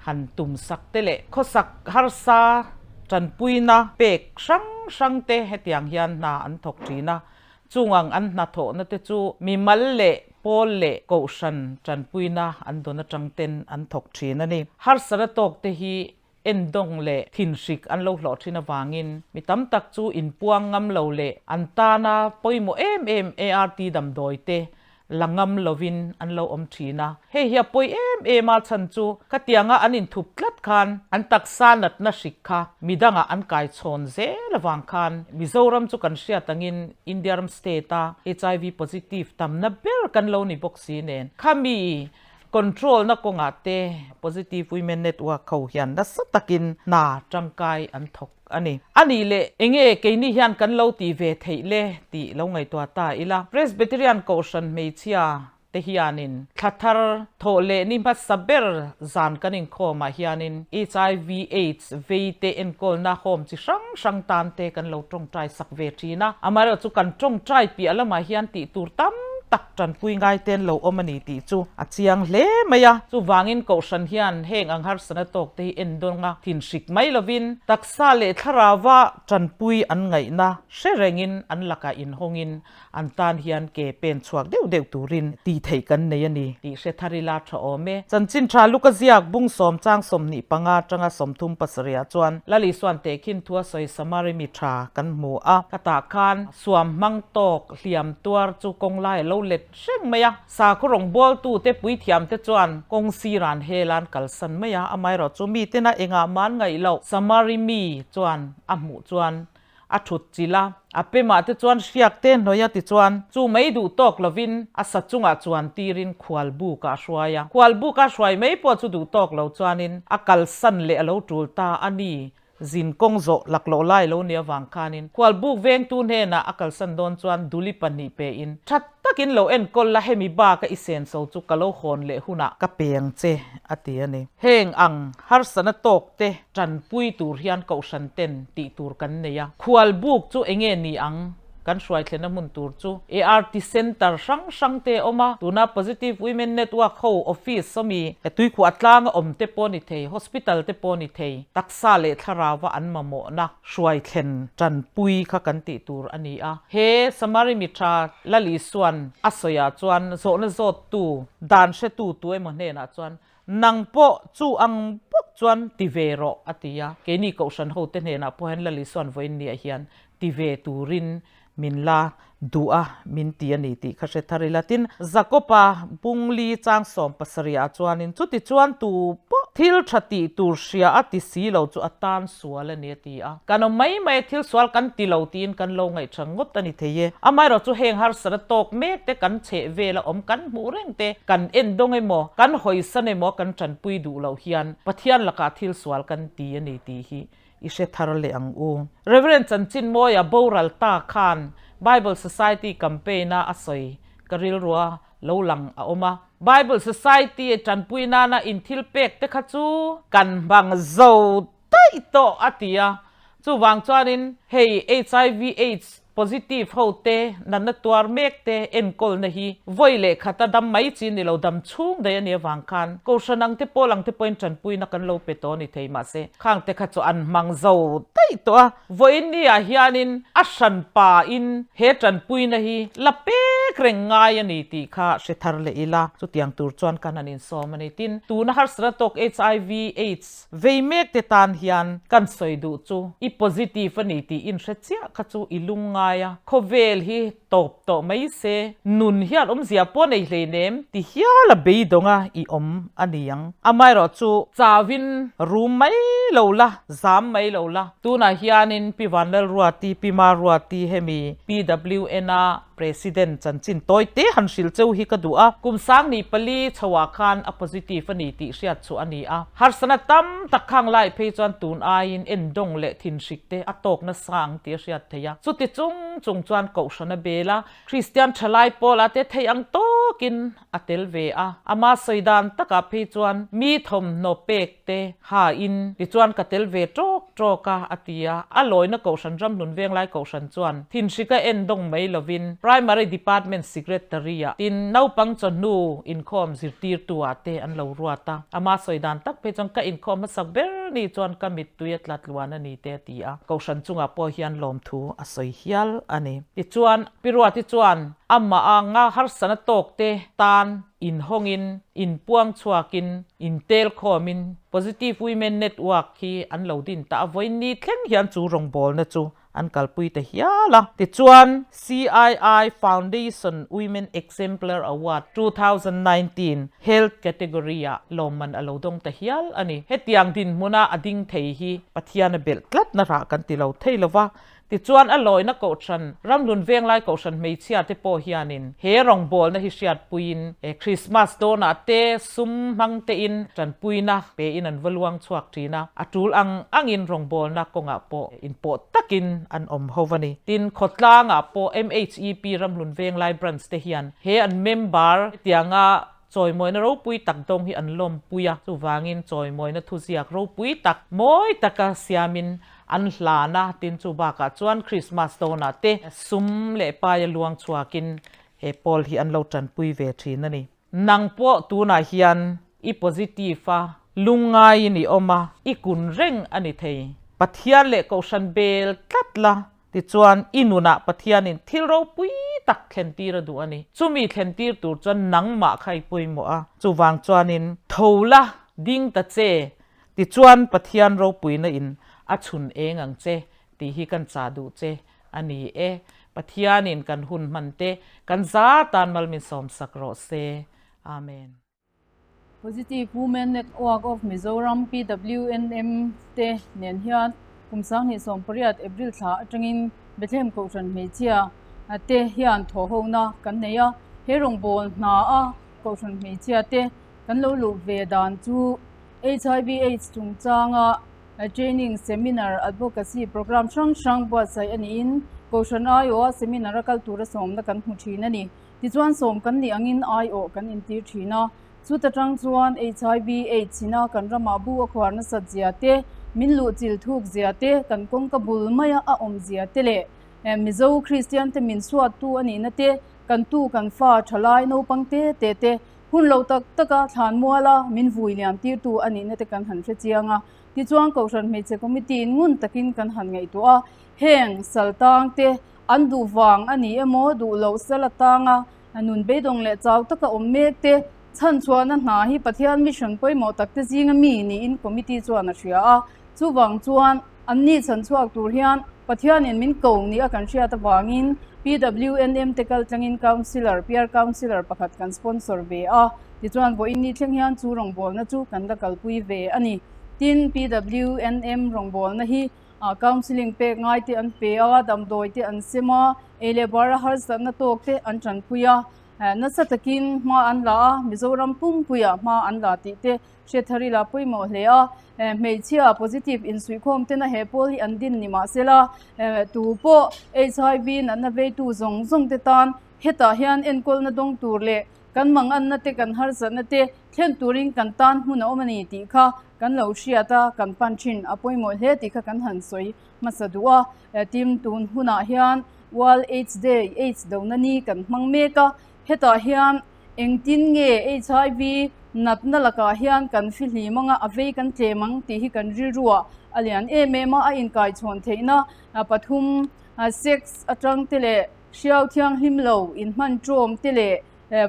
han tum sak te leh khawsak harsa tanpuina pek hrang hrang te hetiang hian hna an thawk thin a, chung ang an hnathawhna te chu mimal leh pawl leh kohhran tanpuina an dawn atang ten an thawk thin a ni. Harsatna tawk te hi endawng leh thinhrik an lo hlawh thin avangin mi tam tak chu inpuang ngam lo leh an tana pawimawh em em ART damdawi te la ngam lovin an lo awm thin a. Hei hi a pawi em em a chhan chu khatianga an inthup tlat khan an taksa natna hrik kha midangah an kaichhawn zel avang khan Mizoram chu kan hriat angin India ram state a HIV positive tamna ber kan lo ni bawk si nen khami Control na kawngah te Positive Women Network ho hian nasa takin hna tangkai an thawk a ni. A nih leh enge keini hian kan lo tih ve theih le tih lo ngaihtuah ta ila. Presbyterian Kohhran hmeichhia te hianin thla thar thawh leh ni hmasa ber zan kan inkhawmah hianin HIV AIDS vei te enkawlna home chi hrang hrang tan te kan lo tawngtai sak ve thin a. Amaherawhchu kan tawngtai piah lamah hian tih tur tam tak tanpui ngai te an lo awm a ni tih chu a chiang hle mai a. Chuvangin Kohhran hian heng ang harsana tawk te hi en dawn a, thinhrik mai lovin taksa leh thlarauva tanpui an ngaihna hre rengin an lakah inhawngin An tan hian ke pen chhuak deuh deuh turin tih theih kan nei a ni tih hre thar ila tha awm e. Chanchin tha Luka ziak bung sawm chang 25 atanga 37 ah chuan Lali suan tehkhin thu a sawi Samari mi tha kan hmu a, khatah khan suam hmang tawk hliam tuar chu kawng lai a lo let hreng mai a, sakhaw rawngbawltu te puithiam te chuan kawng siran hel an kalsan mai a, amaherawhchu mitena engah mah an ngaih loh Samari mi chuan a hmuh chuan A thut chilh a, a pemah te chuan hriak te hnawih a tichuan chu mai duh tawk lovin a sa chungah chuan tirin khual bukah a hruai a. Khual buka hruai mai pawh chu duh tawk lo chuanin a kalsan leh a lo tul ta a ni. Zin kawng zawh laklawh lai lo nih avang khanin khual buk vengtu hnenah a kalsan dawn chuan duli pahnih pein that takin lo enkawl la hemi baka i senso chu ka lo hawn leh hunah ka peng che a ti a ni. Heng ang harsana tawk te Tanpui tur hian kohhran ten tih tur kan nei a, khual buk chu enge ni ang? Kan hruai thlenna hmun tur chu ART Centre hrang hrang te a awm a, tuna Positive Women Network ho office ami he tuikhuah tlanga awm te pawh ni thei, hospital te pawh ni thei, taksa leh thlarauva an mamawhna hruai thlen tanpui kha kan tih tur a ni a. He Samari mi tha Lal Isuan a sawiah chuan zawhna zawttu, dan hretu tu emaw hnenah chuan Nang pawh chu ang bawk chuan ti ve rawh, a ti a. Keini Kohhran hote hnenah pawh hian Lal Isuan vawiin niah hian ti ve turin min la duh a, min ti a ni tih kha hre thar ila. Tin, Jakoba bungli chang 17 ah chuanin chuti chuan tu pawh thil tha tih tur hria a ti si lo chu a tan sual a ni, a ti a. Kan awm mai mai a, thil sual kan ti lo tiin kan lo ngaihṭha ngawt a ni thei e. Amaherawh chu heng harsatna tawk mek te kan chheh vela awm kan hmuh reng te, kan en dawng emaw, kan hawisan emaw kan ṭanpui duh loh hian Pathian lakah thil sual kan ti a ni tih hi i hre thar leh ang u. Reverend Chanchinmawia boral ta khan Bible Society campaign-a a sawi ka rilrua lo lang a awm a. Bible Society ṭanpui nana inthil pek te kha chu kan hmang zo daih tawh a ti a. Chuvang chuanin hei HIV AIDS. Positive ho te, natna tuar mek te enkawlna hi vawi leh khata dam mai chi ni lo, dam chhung daih a nih avang khan Kohhran ang te pawl ang te pawhin tanpuina kan lo pe tawh a ni thei mahse khang te kha chu an hmang zo daih tawh a. Vawiin ni ah hianin a hran pa in he tanpuina hi la pek reng ngai a ni tih kha hre thar leh ila chutiang tur chuan kan han insawm a ni. Tin, tuna harsatna tawk HIV, AIDS, Vei mek te tan hian kan sawi duh chu i positive a ni tih in hre chiah kha chu i lung ngai a, khawvel hi tawp tawh mai se, nun hian awmzia pawh nei hleinem ti hial a beidawng a i awm a ni ang. Amaherawh chu chauin rum mai lo la, zam mai lo la. Tunah hianin Pi Vanlalruati, Pi Maruati hemi PWN a President chanchin tawi te han hrilh cheu hi ka duh a, kum sangni pali chhoah khan a positive a ni tih hriat chu a ni a. Harsana tam tak khang lai phei chuan tun aiin endawng leh thinhrik te a tawk nasa ang tih a hriat theih a. Chuti chung chung chuan Kohhran a bel a, Kristian thalai pawlah te theih ang tawkin a tel ve a, ama sawi dan takah phei chuan mi thawmhnaw pek te ha in tichuan ka tel ve tawk tawk a, a ti a. A lawina Kohhran Ramhlun Venglai Kohhran chuan thinhrika en dawng mai lovin Primary Department Secretary-ah tin naupang chawhnu inkhawm zirtirtu-ah te an lo ruat a. Ama sawi dan tak phei chuan ka inkhawm hmasak ber ni chuan ka mittui a tla tluan a ni te a ti a. Kohhran chungah pawh hian lawmthu a sawi hial a ni. Tichuan, Pi Ruati chuan Amah a nga harsana tawk te tan inhawngin, inpuang chhuakin, intel khawmin Positive Women Network hi an lo din ta a, vawiin ni thleng hian chu rawngbawlna chu an kalpui ta hial a. Tichuan, CII Foundation Women Exemplar Award 2019 Health Category-ah lawmman a lo dawng ta hial a ni. Hetiang dinhmuna a ding thei hi Pathian a belh tlatna rah kan ti lo thei lo va, Tichuan a lawina kohhran, Ramhlun Venglai kohhran hmeichhia te pawh hianin he rawngbawlna hi hriatpuiin he Krismas dawnah te sum hmang tein tanpuina pein an va luang chhuak thin a, a tul ang angin rawngbawlna kawngah pawh inpawh takin an awm ho a ni. Tin, khawtlangah pawh MHEP Ramhlun Venglai Branch te hian he an member hetianga Chawimawina ropui tak dawng hi an lawmpui a, chuvangin chawimawina thuziak ropui tak mawi taka siamin an hlan a, tin chu bakah chuan Krismas dawnah te sum leh paia luang chhuakin he pawl hi an lo tanpui ve thin a ni. Nang pawh tunah hian i positive a, lungngaiin i awm a, i kun reng a ni thei. Pathian leh Kohhran bel tlat la, Tichuan, i nunah Pathianin thil ropui tak thlentir a duh a ni. Chumi thlentir tur chuan nangmah kha i pawimawh a. Chuvang chuanin, tho la, ding ta che, tichuan Pathian ropuina in a chhun eng ang che tih hi kan chah duh che a ni e. Pathianin kan hun hman te kan za tan mal min sawmsak rawh se. Amen. Positive Women Network of Mizoram, PWNM, te nen hian kum 2018 April thla atangin Bethlehem Kohhran hmeichhia te hian thawhhona kan nei a. He rawngbâwl hna a Kohhran hmeichhia te kan lo luh ve dan chu HIV AIDS chungchanga training, seminar, advocacy programme hrang hrang buatsaih a niin Kohhran aiawha seminar a kal tura sawmna kan hmu thin a ni. Tichuan sawm kan nih angin aiawh kan intir thin a, chuta tang chuan HIV AIDS ina kan ramah bu a khuar nasat zia te, min luh chil thuk zia te, kan kawngka bul maia a awm zia te leh Mizo Kristian te min suattu a nihna te, kan tu kan fa thalai naupang te te te hun lo tak taka thlanmuala min vui liam tirtu a nihna te kan han hre chiang a. Tichuan Kohhran Hmeichhe Committee in ngun takin kan han ngaihtuah a, heng saltang te An duh vang a ni emaw duh loh sel atanga nun beidawng leh chau taka awm mek te chhan chhuahna hna hi Pathian mission pawimawh tak te zinga mi niin committee chuan a hria a. Chuvang chuan anni chhan chhuak tur hian Pathianin min ko ni a kan hriat avangin PWNM te kal tlangin Councillor, Peer Councillor pakhat kan sponsor ve a. Tichuan vawiin ni thleng hian chu rawngbawlna chu kan la kalpui ve a ni. Tin, PWNM rawngbawlna hi Counselling pek ngai te an pe a, damdawi te an sem a, ei leh bar a harsatna tawk te an tanpui a, nasa takin hma an la a, Mizoram pumpuiah hma an la tih te hriatthar ila pawimawh hle a, hmeichhia positive insuihkhawm tena he pawl hi an din ni mahsela tu pawh HIV natna veitu zawng zawng te tan hetah hian enkawlna dawng tur leh kan manganna te kan harsatna te thlen turin kan tan hmun a awm a ni tih kha kan lo hriat a, kan pan thin a pawimawh hle tih kha kan han sawi hmasa duh a. Tin, tun hunah hian World Aids Day, Aids dona ni kan hmang mek a, hetah hian engtin nge HIV natna lakah hian kan fihlim anga a vei kan tlem ang tih hi kan rilruah a lian em em a, a inkaichhawn theihna pathum sex atang te leh hriau thianghlim lo inhman ṭawm te leh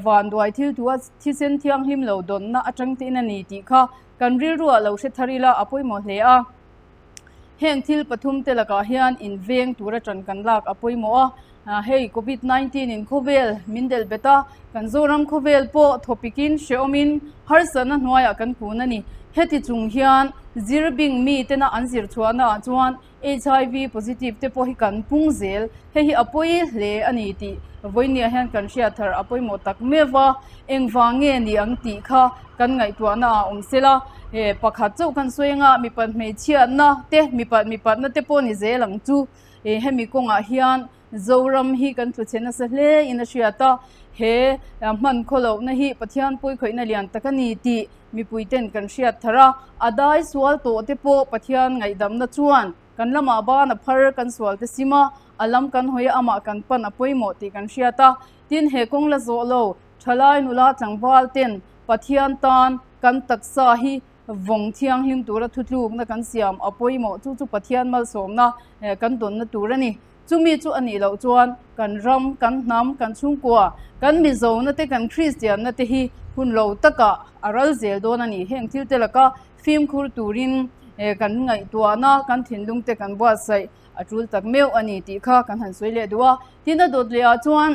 Vanduai thil thu a thisen thianghlim lo dawnna atang tein a ni tih kha kan rilruah lo hre thar ila a pawimawh hle a. Heng thil pathum te lakah hian inveng tura ṭan kan lak a pawimawh a. Hei Covid 19 in khawvel min delh bet a, kan Zoram khawvel pawh thawpikin hrehawmin harsatna hnuaiah kan kun a ni. Heti chung hian zirbing mi tena an zir chhuahnaah chuan HIV positive te pawh hi kan pung zel, hei hi a pawi hle a ni tih vawinia hian kan hriat thar a pawimawh tak meuh va, engvang nge ni ang tih kha kan ngaihtuahna ah awm sela, he pakhat chauh kan sawi anga mipat hmeichhiatna te mipat mipatna te pawh ni zel ang chu, hemi kawngah hian Zoram hi kan tlu chhe nasa hle in a hriat a, he hman khawlohna hi Pathian pawikhawihna lian tak a ni tih mipui ten kan hriat thar a, a dai sual tawh te pawh Pathian ngaihdamna chuan kan lamah ban a phar kan sual te sim a, a lam kan hawi a amah kan pan a pawimawh tih kan hriat a, tin he kawng la zawh lo thalai nula tlangval ten Pathian tan kan taksa hi vawng thianghlim tura thutlukna kan siam a pawimawh chu chu Pathian malsawmna kan dawnna tur a ni. Chumi chu a nih loh chuan kan ram, kan hnam, kan chhungkua, kan Mizona te, kan Kristianna te hi hun lo takah a ral zel dawn a ni. Heng thil te laka fimkhur turin kan ngaihtuahna, kan thinlung te kan buatsaih a tul tak meuh a ni tih kha kan han sawi leh duh a. Tin a dawt leh ah chuan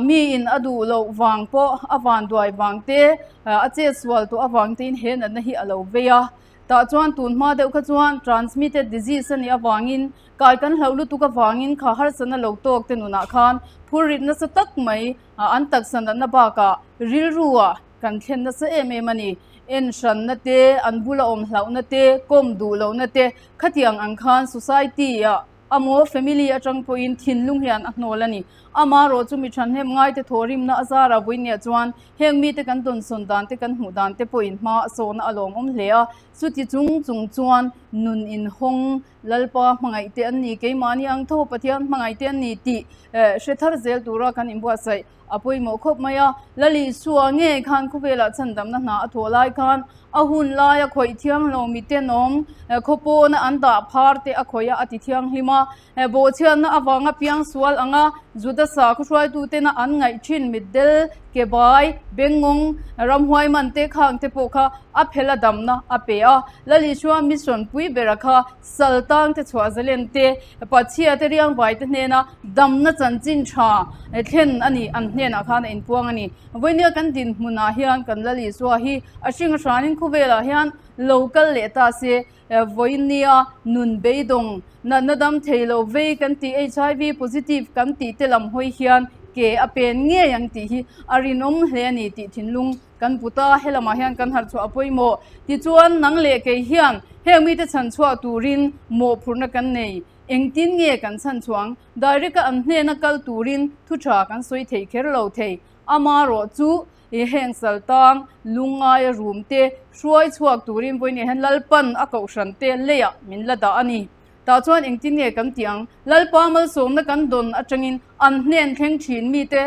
miin a duh loh vang pawh a vanduai vang te, a chetsual tawh avang tein he natna hi a lo vei a. Tah chuan tun hma deuh kha chuan transmitted disease a nih avangin kai kan hlauh lutuk avangin kha harsatna lo tawk te nunah khan phurrit nasa tak mai an taksa natna bakah rilruah kan thlen nasa em em a ni. En hranna te, an bula awm hlauhna te, kawm duh lohna te khatiang ang khan society ah Amaw family atang pawhin thinlung hian a hnawl a ni. Amarawh chu mi thanhnem ngaite thawhrimna a zara vawinia chuan heng mite kan tawnsawn dan te kan hmuh dan te pawhin hma a sawhna a lawmawm hle a. Chuti chung chung chuan nun inhawng Lalpa hmangaih te an ni, keimahni ang tho Pathian hmangaih te an ni tih hre thar zel tura kan inbuatsaih a pawimawh khawp mai a. Lalisua ngei khan khawvelah chhandamna hna a thawh lai khan A hun laia khawih thianglo mi tenawm khawpawna an dah phar te a khawih a, a ti thianghlim a. Bawhchhiatna avanga piang sual anga Juda sakhaw hruaitutena an ngaih thin mitdel, kebai, bengngawng, ramhuai man te khang te pawh kha a phel a damna a pe a. Lalisua mission pui bera kha sal tang te chhuah zalen te, Pachhia te riangvai te hnena damna chanchin tha thlen a ni an hnenah khan a inpuang a ni. Vawinia kan dinhmunah hian kan Lal Isua hi a hring hranin khawvelah hian lo kal leh ta se, vawinia nun beidawng, natna dam thei lo vei kan tih HIV positive kan tih te lam hawi hian ke a pen ngei ang tih hi a rinawm hle a ni tih thinlung kan put a, helamah hian kan harh chhuah a pawimawh. Tichuan nang leh kei hian heng mite chhan chhuah turin mawhphurhna kan nei. Engtin nge kan chhan chhuang? Direct a an hnena kal turin thu tha kan sawi thei kher lo thei. Amarawh chu i heng sal tang lungngaia rum te hruai chhuak turin vawiin hian Lalpan a kohhran te leiah min la dah a ni. Tah chuan engtin nge kan tih ang? Lalpa malsawmna kan dawn atangin an hnen thleng thin mite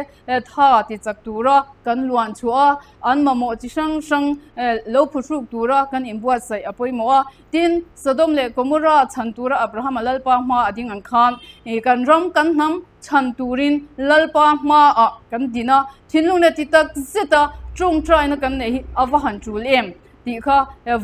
tha ti chak tura kan luan chhuah a, an mamawh chi hrang hrang lo phuhruk tura kan inbuatsaih a pawimawh a. Tin, Sodom leh Gomorrah chhan tura Abrahama Lalpa hma a ding ang khan, kan ram kan hnam chhan turin Lalpa hmaah kan din a, thinlung leh ti tak zeta tawngtaina kan neih hi a va han tul em tih kha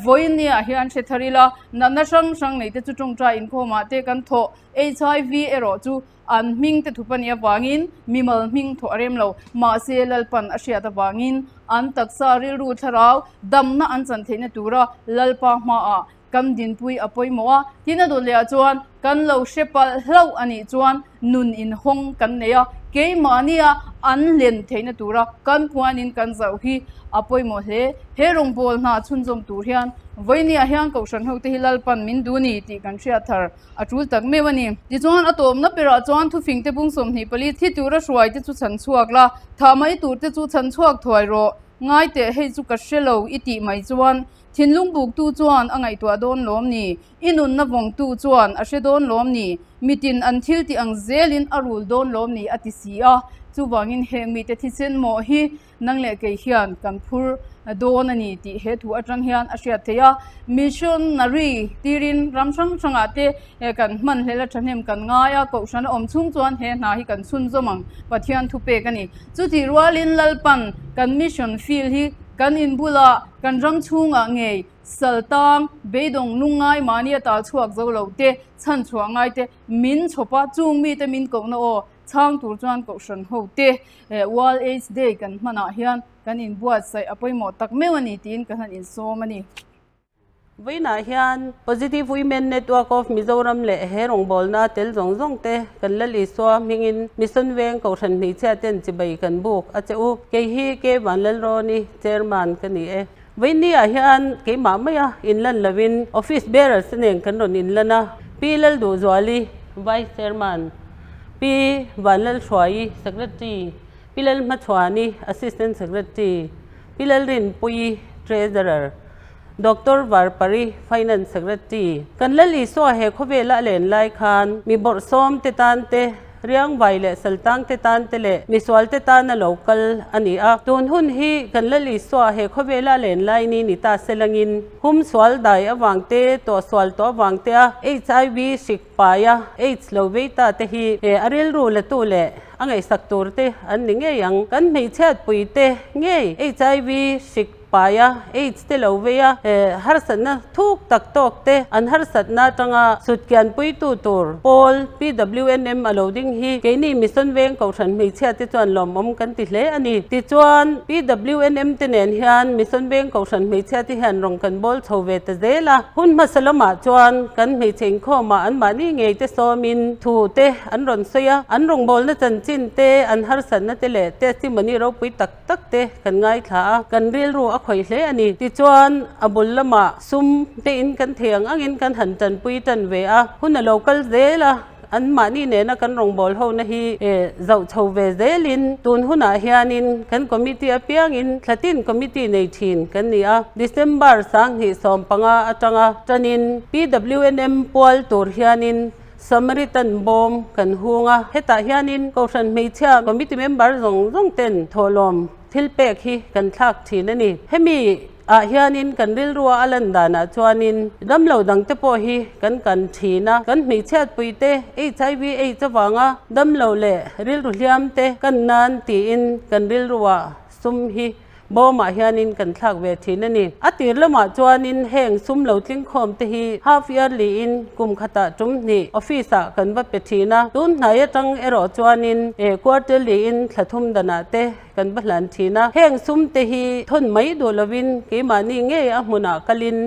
vawinia hian hre thar ila, natna hrang hrang neite chu tawngtai inkhawmah te kan thawh, HIV erawh chu An hming te thup a nih avangin mimal hming thawh a rem lo. Mahse, Lalpan a hriat avangin an taksa rilru thlarau damna an chan theihna tura Lalpa hmaah kan dinpui a pawimawh a. Tin a dawt lehah chuan kan lo hre palh hlauh a nih chuan nun inhawng kan nei a, keimahnia an len theihna tura kan puanin kan zauh hi a pawimawh hle. He rawngbâwl hna chhunzawm tur hian vawinia hian Kohhran hote hi Lalpan min duh ni tih kan hriat thar. A tul tak meuh a ni. Tichuan a tawpna berah chuan thufingte bung 24 thi tura hruaite chu chhan chhuak la, thah mai turte chu chhan chhuak thuai rawh. Ngai teh hei chu ka hre lo i tih mai chuan thinlung buktu chuan a ngaihtuah dawn lawm ni? I nunna vawngtu chuan a hre dawn lawm ni? Mitin an thil tih ang zelin a rul dawn lawm ni? a ti si a. Chuvangin heng mite thisen mawh hi Nang leh kei hian kan phur dawn a ni tih he thu atang hian a hriat theih a. Missionary tirin ram hrang hrangah te kan hman hlel a thahnem kan ngai a, kohhran a awm chhung chuan he hna hi kan chhunzawm ang Pathian thu pek a ni. Chutih rualin Lalpan kan mission field hi kan inbulah kan ram chhungah ngei saltang beidawng lungngai mahni a tal chhuak zo lo te chhan chhuah ngai te min chhawp a, chung mite min kohna aw Chhang tur chuan Kohhran hote World Aids Day kan hmanah hian kan inbuatsaih a pawimawh tak meuh a ni tiin kan han insawm a ni. Vawiinah hian Positive Women Network of Mizoram leh he rawngbawlna tel zawng zawng te kan Lal Isua hmingin Mission Veng Kohhran hmeichhia ten chibai kan buk a che u. Kei hi K Vanlalrawni Chairman ka ni e. Vawiinniah hian keimah maia inlan lovin Office Bearers te nen kan rawn inlan a, Pi Lalduhzuali, Vice Chairman, Pi Vanlalhruaii, Secretary, Pi Lalhmachhuani, Assistant Secretary, Pi Lalrinpuii, Treasurer, Doctor Varpari, Finance Secretary. Kan Lal Isua he khawvela a len lai khan mi bawrhsawm te tan te, Riangvai leh Saltang te tan te leh misual te tana lo kal a ni a. Tun hun hi kan Lal Isua he khawvela a len lai ni ni ta se langin hum sual dai avang te, tawh sual tawh avang te a HIV hrik pai a AIDS lo vei ta te hi he a rilru la tu leh a ngaihsak tur te an ni ngei ang. Kan hmeichhiat pui te ngei HIV hrik Pai a, AIDS te lo vei a, he harsatna thuk tak tawk te an harsatna atanga sutkian puitu tur pawl PWNM a lo ding hi keini Mission Veng Kohhran hmeichhia te chuan lawmawm kan ti hle a ni. Tichuan, PWNM te nen hian Mission Veng Kohhran hmeichhia te hian rawng kan bawl chho ve ta zel a. Hun hmasa lamah chuan kan hmeichhe inkhawmah anmahni ngei te sawmin thu te an rawn sawi a, an rawngbawlna chanchin te, an harsatna te leh testimony ropui tak tak te kan ngaithla a, kan rilru a khawih hle a ni. Tichuan, a bul lamah sum te in kan thei ang angin kan han tanpui tan ve a, hun a lo kal zel a, anmahni nena kan rawngbâwl hona hi zoh chho ve zelin tun hunah hianin kan committee apiangin thlatin committee nei thin kan ni a, December 2015 atanga tanin PWNM pual tur hianin Samaritan bawm kan hung a, hetah hianin Kohhran hmeichhia committee member zawng zawng ten thawhlawm thil pek hi kan thlak thin a ni. Hemi ah hianin kan rilrua a lan danah chuanin damlo dangte pawh hi kan kan thin a, kan hmeichhiatpui te HIV AIDS avanga damlo leh rilru hliam te kan nan tiin kan rilrua sum hi Bawmah hianin kan thlak ve thin a ni. A tir lamah chuanin heng sum lo tling khawm te hi half yearly in kum khatah tum hnih office ah kan va pe thin a, tun hnai atang erawh chuanin quarterly in thla thum danah te kan va hlan thin a. Heng sum te hi thawn mai duh lovin keimahni ngei a hmunah kalin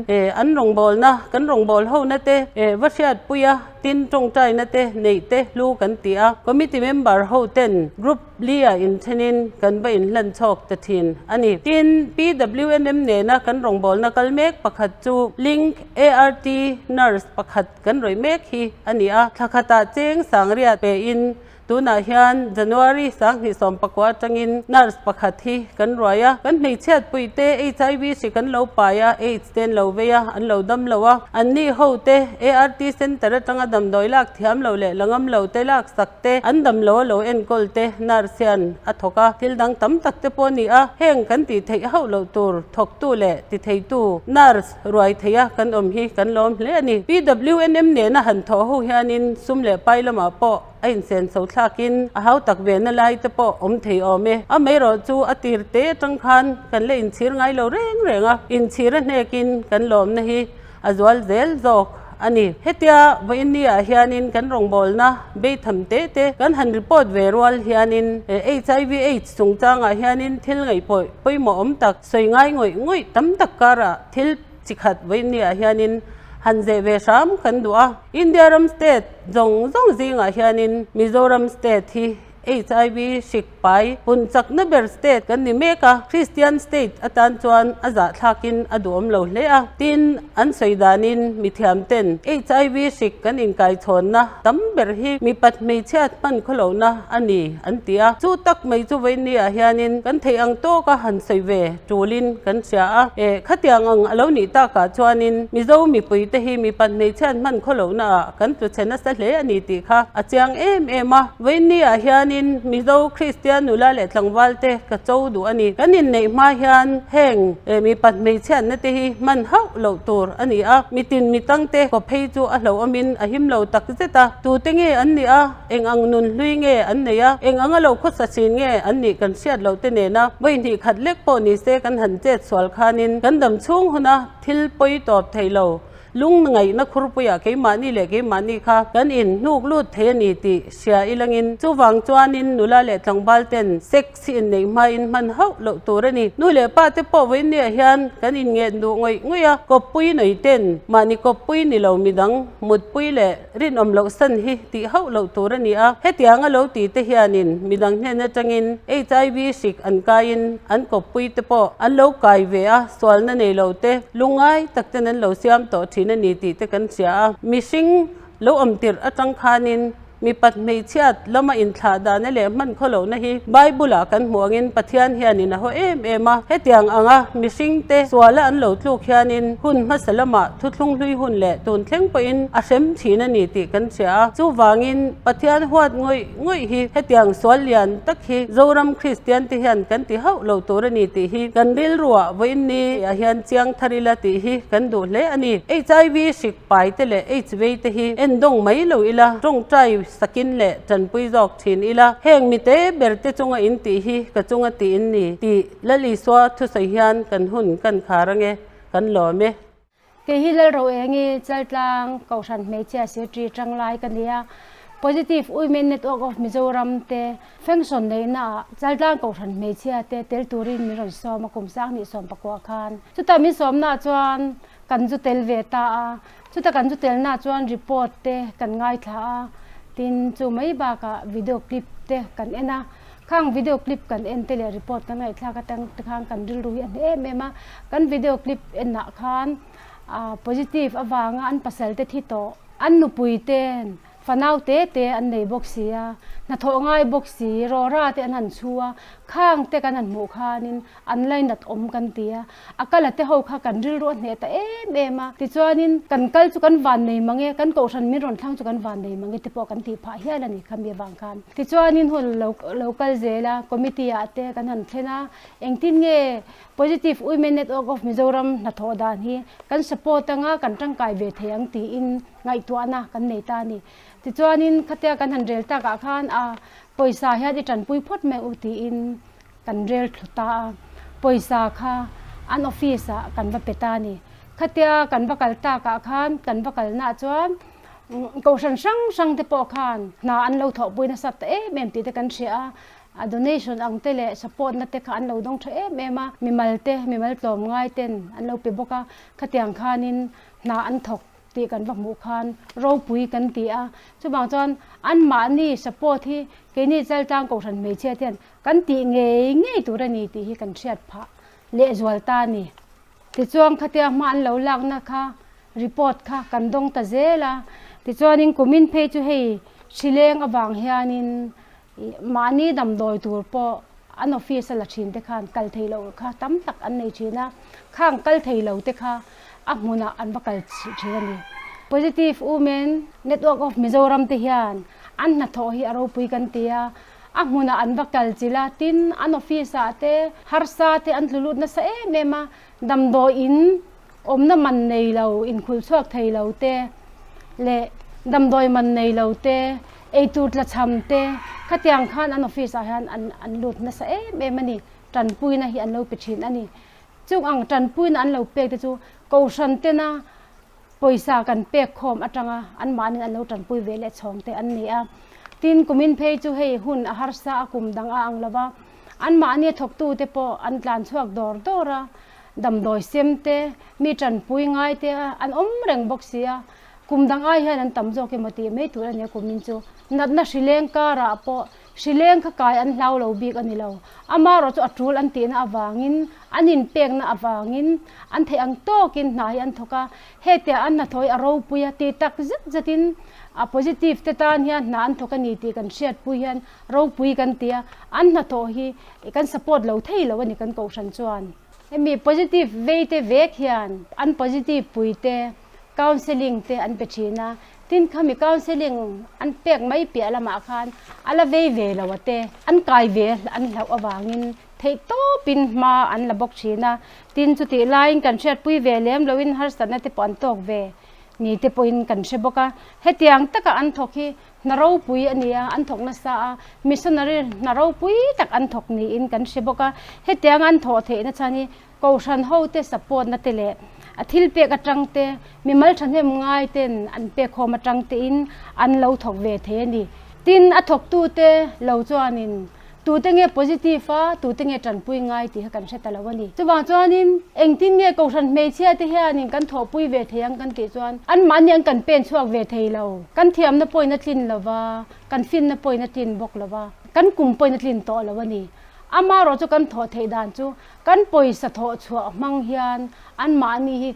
an rawngbawlna kan rawngbâwl hona te va hriatpui a, tin tawngtaina te neih te hlu kan ti a. Committee member ho ten group Lia inthenin kan va inhlan chhawk ta thin a ni. Tin, PWNM nena kan rawngbawlna kal mek pakhat chu Link ART Nurse pakhat kan rawih mek hi a ni a. Thla khatah cheng sangriat pein tunah hian January 2019 atangin nurse pakhat hi kan ruai a. Kan hmeichhiatpuite HIV hri kan lo pai a, AIDS te an lo vei a, an lo dam lo a. Anni hote ART Centre atanga damdawi lak thiam lo leh la ngam lo te laksak te, an dam lo a lo enkawl te nurse hian a thawk a, thil dang tam tak te pawh a ni a, heng kan tih theih hauh loh tur thawktu leh ti theitu nurse ruai theih a kan awm hi kan lawm hle a ni. PWNM nena han thawh ho hianin sum leh pai lamah pawh a insen chho thlakin a hau tak ve na lai te pawh awm thei awm e. Amaherawh chu a tir te atang khan kan la inchhir ngai lo reng reng a, inchhir a hnekin kan lawmna hi a zual zel zawk a ni. Hetia vawiinni ah hianin kan rawngbawlna beitham te te kan han report ve rual hianin HIV AIDS chungchangah hianin thil ngaihpawih pawimawh awm tak sawi ngai ngawih ngawih tam tak karah thil chi khat vawiinni ah hianin han zeh ve hram kan duh a. India ram state zawng zawng zingah hianin Mizoram state hi. HIV hrik pai pun chakna ber state kan ni mek a, Kristian state atan chuan a zahthlakin a duhawm lo hle a. Tin, an sawi danin mithiam ten HIV hrik kan inkaichhawnna tam ber hi mipat hmeichhiat hman khawlohna a ni an ti a. Chu tak mai chu vawiin ah hianin kan theih ang tawka han sawi ve tulin kan hria a. Eh, khatiang ang a lo nih takah chuanin Mizo mipuite hi mipat hmeichhiat hman khawlohna ah kan tlu chhe nasa hle a ni tih kha a chiang em em a. Vawiin ah hianin Mizo Kristian nula leh tlangval te ka cho duh a ni. Kan inneih hma hian heng mipat hmeichhiatna te hi hman hauh loh tur a ni a. Mitin mitang te kawp phei chu a hlauhawmin a him lo tak zet a. Tute nge an nih a? Eng ang nun hlui nge an nei a? Eng anga lo khawsa thin nge an nih kan hriat loh te nena vawi hnih khat lek pawh ni se kan han chet sual khanin kan dam chhung huna thil pawi tawp thei lo lung ngaihna khurpuiah keimahni leh keimahni kha kan in hnuk lut thei a ni tih hria ilangin chuvang chuanin nula leh tlangval ten sex hi inneih hmain hman hauh loh tur a ni. Nu leh pa te pawh vawiinniah hian kan inngen duh ngawih ngawih a, kawppui nawi ten mahni kawppui ni lo midang mutpui leh Rinawm loh san hi tih hauh loh tur a ni a, hetianga lo ti te hianin midang hnen atangin HIV hrik an kaiin an kawppui te pawh an lo kai ve a, sualna nei lo te lungngai tak ten an lo siam tawh thin a ni tih te kan hria a. Mihring lo awm tirh atang khanin mipat hmeichhiat lama inthlah dana leh hman khaw lohna hi Bible ah kan hmuh angin Pathian hianin a haw em em a, hetiang anga mihring te suala an lo tluk hianin hun hmasa lamah Thuthlung hlui hun leh tun thleng pawhin a hrem thin a ni tih kan hria a. Chuvangin Pathian huat ngawih ngawih hi hetiang sual lian tak hi Zoram Kristian te hian kan ti hauh lo tur a ni tih hi kan rilruah vawiin ni ah hian chiang thar ila tih hi kan duh hle a ni. HIV hrik pai te leh AIDS vei te hi endawng mai lo ila tawngtai sakin leh tanpui zawk thin ila heng mite ber te chunga in tih hi ka chunga tih in ni tih Lal Isua thusawi hian kan hun kan khar ange kan lawm e. Kei hi Lalroengi Chaltlang Kohhran Hmeichhia Secretary tanglai ka ni a, Positive Women Network of Mizoram te function neihna ah Chaltlang Kohhran Hmeichhia te tel turin min rawn sawm a kum sanghnih sawmpakua khan. Chuta min sawmna ah chuan kan zu tel ve ta a, chuta kan zu telna ah chuan report te kan ngaithla a, tin chu mai bakah video clip te kan en a. Khang video clip kan en te leh report kan ngaihthlak atang te khan kan rilru hi a hne em em a, kan video clip enah khan ah positive avanga an pasal te thi tawh, an nupui ten fanau te te an nei bawk si a, hnathawh ngai bawk si, rawra te an han chhu a, khang te kan han hmuh khanin an lainat awm kan ti a, a kal a te ho kha kan rilru a hneh ta em em a, tichuanin kan kal chu kan van nei mang e, kan kohhran min rawn thlang chu kan van nei mang e te pawh kan tih phah hial a ni khami avang khan. Tichuanin hun lo lo kal zel a, committee ah te kan han thlen a, engtin nge Positive Women Network of Mizoram hnathawh dan hi kan support anga kan tangkai ve thei ang tiin ngaihtuahna kan nei ta a ni. Tichuanin khatia kan han rel takah khan a pawisa hian i tanpui phawt mai u tiin kan rel thlu ta a, pawisa kha an office ah kan va pe ta a ni. Khatia kan va kal takah khan kan va kalnaah chuan kohhran hrang hrang te pawh khan hna an lo thawhpui nasa ta em em tih te kan hria a, a donation ang te leh support na te kha an lo dawng tha em em a, mimal te mimal tlawm ngai ten an lo pe bawk a, khatiang khanin hna an thawk tih kan va hmuh khan ropui kan ti a, chuvang chuan anmahni support hi keini Chaltlang kohhran hmeichhia te hian Kan tih ngei ngei tur a ni tih hi kan hriat phah lehzual ta a ni. Tichuan khatia hma an lo lakna kha report kha kan dawng ta zel a. Tichuanin kumin phei chu hei hrileng avang hianin mahni damdawi tur pawh an office a la thin te khan kal thei loh kha tam tak an nei thin a. Khang kal thei lo te kha a hmunah an va kal thin a ni. Positive Women Network of Mizoram te hian an hnathawh hi a ropui kan ti a. A hmunah an va kal chilh a, tin, an office ah te harsa te an tlu lut nasa em em a, damdawi in awmna man nei lo, inkhulh chhuak thei lo te leh damdawi man nei lo te, eitur tlachham te khatiang khan an office ah hian an an lut nasa em em a ni, tanpuina hi an lo pe thin a ni. Chung ang tanpuina an lo pek te chu Kohhran tena Pawisa kan pek khawm atanga anmahnin an lo tanpui ve leh chhawng te an ni a. Tin, kumin phei chu hei hun a harsa a kum dang a ang lo va, anmahni a thawktute pawh an tlan chhuak dawr dawr a, damdawi sem te, mi tanpui ngai te an awm reng bawk si a, kum dang ai hian an tam zawk emaw tih mai tur a nia kumin chu. Natna hrileng karah pawh. Hrileng kha kai an hlau lo bik a ni lo. Amaherawh chu a tul an tihna avangin, an inpekna avangin an theih ang tawkin hna hi an thawk a. Hetia an hnathawh hi a ropui a ti tak zet zetin a positive te tan hian hna an thawk a ni tih kan hriatpui hian ropui kan ti a, an hnathawh hi kan support lo thei lo a ni kan kohhran chuan. Hemi positive vei te vek hian an positive pui te counselling te an pe thin a, tin khami counselling an pek mai piah lamah khan a la vei ve lo a te an kai ve an hlauh avangin theih tawpin hma an la bawk thin a, tin chutih laiin kan hriatpui ve lem loin harsatna te pawh an tawk ve ni te pawhin kan hre bawk a, hetiang taka an thawk hi hna ropui a ni a, an thawk nasa a, missionary hna ropui tak an thawk niin kan hre bawk a, hetianga an thawh theihna chhan hi Kohhran hote support na te leh a thil pek atang te, mimal thahnem ngai ten an pek khawm atang te in an lo thawk ve thei a ni. Tin, a thawktu te lo chuanin tute nge positive a, tute nge tanpui ngai tih kha kan hre ta lo a ni. Chuvang chuanin engtin nge Kohhran hmeichhia te hianin kan thawhpui ve thei ang kan tih chuan anmahni an kan pen chhuak ve thei lo. Kan thiamna pawhin a tlin lo va, kan finna pawhin a tlin bawk lo va, kan kum pawhin a tlin tawh lo a ni. Amaherawh chu kan thawh theih dan chu Kan pawisa thawh chhuah hmang hian anmahni hi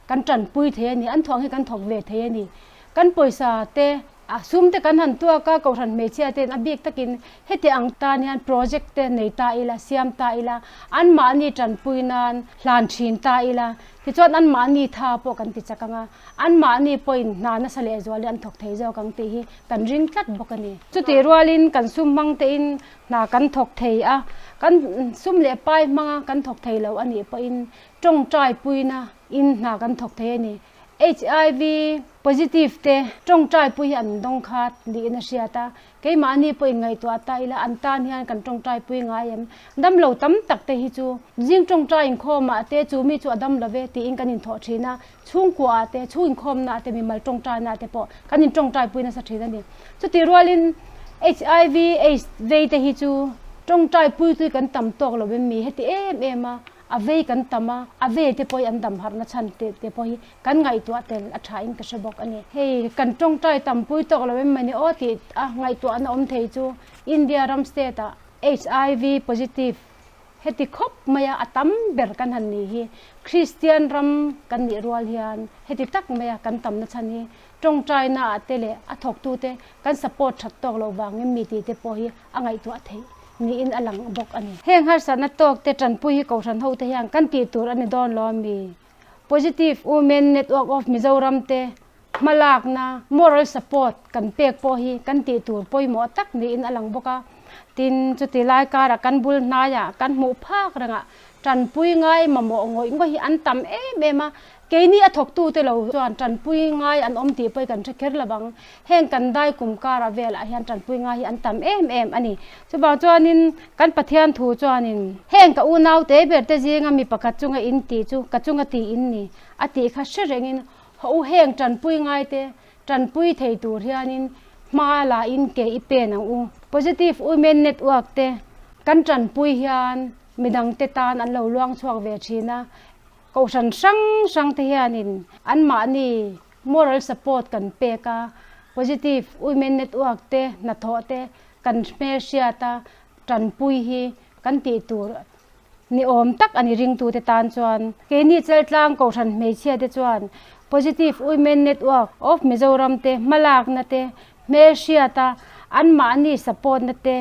kan tanpui thei a ni, an thawh ang hi kan thawk ve thei a ni. Kan pawisa te, a sum te kan han tuak a, Kohhran hmeichhia ten a bik takin heti ang tan hian project te nei ta ila, siam ta ila, anmahni tanpui nan hlan thin ta ila, tichuan anmahni tha pawh kan ti chak ang a, anmahni pawhin hna nasa lehzualin an thawk thei zawk ang tih hi kan ring tlat bawk a ni. Chutih rualin kan sum hmang tein Hna kan thawk thei a, kan sum leh pai hmanga kan thawk thei lo a nih pawhin tawngtai puina in hna kan thawk thei a ni. HIV positive te tawngtai pui hi an dawng khat niin a hriat a, keimahni pawhin ngaihtuah ta ila an tan hian kan tawngtai pui ngai em? Dam lo tam tak te hi chu zing tawngtai inkhawmah te chu mi chu a dam lo ve tiin kan inthawh thin a, chhungkuaah te, chhung inkhawmnaah te, mimal tawngtainaah te pawh kan intawngtai pui nasa thin a ni. Chutih rualin HIV AIDS vei te hi chu tawngtai pui tui kan tam tawk lo em mi heti em em a, a vei kan tam a, a vei te pawh hi an dam harhna chhan te te pawh hi kan ngaihtuah tel a tha in ka hre bawk a ni. Hei kan tawngtai tam pui tawk lo em mawni aw tih a ngaihtuahna awm thei chu India ram state ah HIV positive Heti khawp maia a tam ber kan han nih hi Kristian ram kan nih rual hian heti tak maia kan tamna chhan hi tawngtaina ah te leh a thawktute kan support that tawk loh vangin mi tite pawh hi a ngaihtuah theih niin a lang bawk a ni. Heng harsatna tawk te tanpui hi Kohhran hote hian kan tih tur a ni dawn lo ami? Positive Women Network of Mizoram te Hmalakna, moral support, kan pek pawh hi kan tih tur pawimawh tak niin a lang bawk a. Tin, chuti lai karah kan bul hnaiah kan hmuh phak rengah tanpui ngai mamawh ngawih ngawih hi an tam em em a. Keini a thawktute lo chuan tanpui ngai an awm tih pawh hi kan hre kher lo vang. Heng kan dai kum karah velah hian tanpui ngai hi an tam em em a ni. Chuvang chuanin kan Pathian thu chuanin, Heng ka unaute berte zinga mi pakhat chunga in tih chu ka chunga tih in ni, a tih kha hre rengin Haw u heng tanpui ngaite tanpui thei tur hianin hma la in ke i pen ang u. Positive Women Network te kan tanpui hian midangte tan an lo luang chhuak ve thin a, kohhran hrang hrang te hianin anmahni moral support kan pek a, Positive Women Network te hnathawh te kan hmelhriat a tanpui hi kan tih tur Ni awm tak a ni ringtute tan chuan. Keini Chaltlang Kohhran hmeichhia te chuan Positive Women Network of Mizoram te hmalakna te hmelhriata anmahni support na te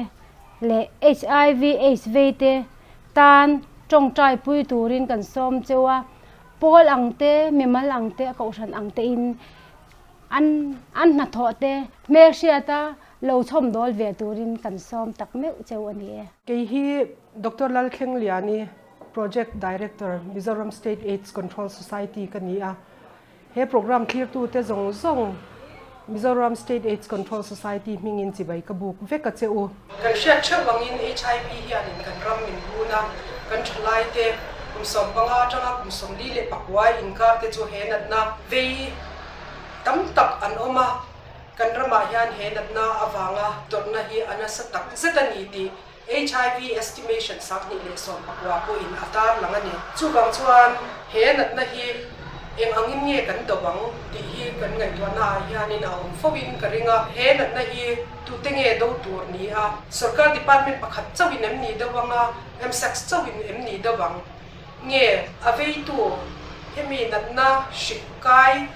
leh HIV AIDS vei te tan tawngtai pui turin kan sawm cheu a, pawl ang te, mimal ang te, kohhran ang te in an an hnathawh te hmelhriata lo chhawmdawl ve turin kan sawm tak meuh cheu a ni e. Kei hi Doctor Lalthlengliani, Project Director, Mizoram State AIDS Control Society ka ni a. He program thlirtute zawng zawng Mizoram State AIDS Control Society hmingin chibai ka buk vek a che u. Kan hriat theuh angin HIV hianin kan ram min run a, kan thalaite kum 15 atanga kum 44 inkar te chu he natna vei tam tak an awm a. Kan ramah hian he natna avanga tawrhna hi a nasa tak zet a ni tih HIV estimation 2019 pawhin a tarlang a ni. Chuvang chuan he natna hi Eng angin nge kan do ang tih hi kan ngaihtuahnaah hianin a awm foin ka ring a. He natna hi tute nge do tur ni a? Sorkar department pakhat chauhin em ni deuh ang a, MSACS chauhin em ni deuh ang? Nge a veitu hemi natna hrik kai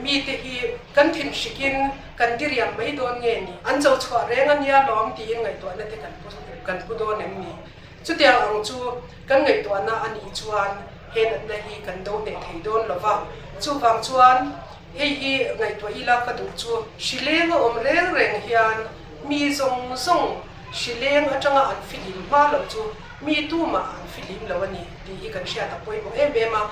mite hi kan thinhrikin kan diriam mai dawn nge ni? An cho chhuah reng a nia lawm tiin ngaihtuahna te kan pu dawn em ni? Chutiang ang chu kan ngaihtuahna a nih chuan he natna hi kan do hneh thei dawn lo va. Chuvang chuan hei hi ngaihtuah ila ka duh chu hrileng a awm reng reng hian mi zawng zawng hrileng atanga an filim hma loh chu mi tumah an filim lo a ni tih hi kan hriat a pawimawh em em a.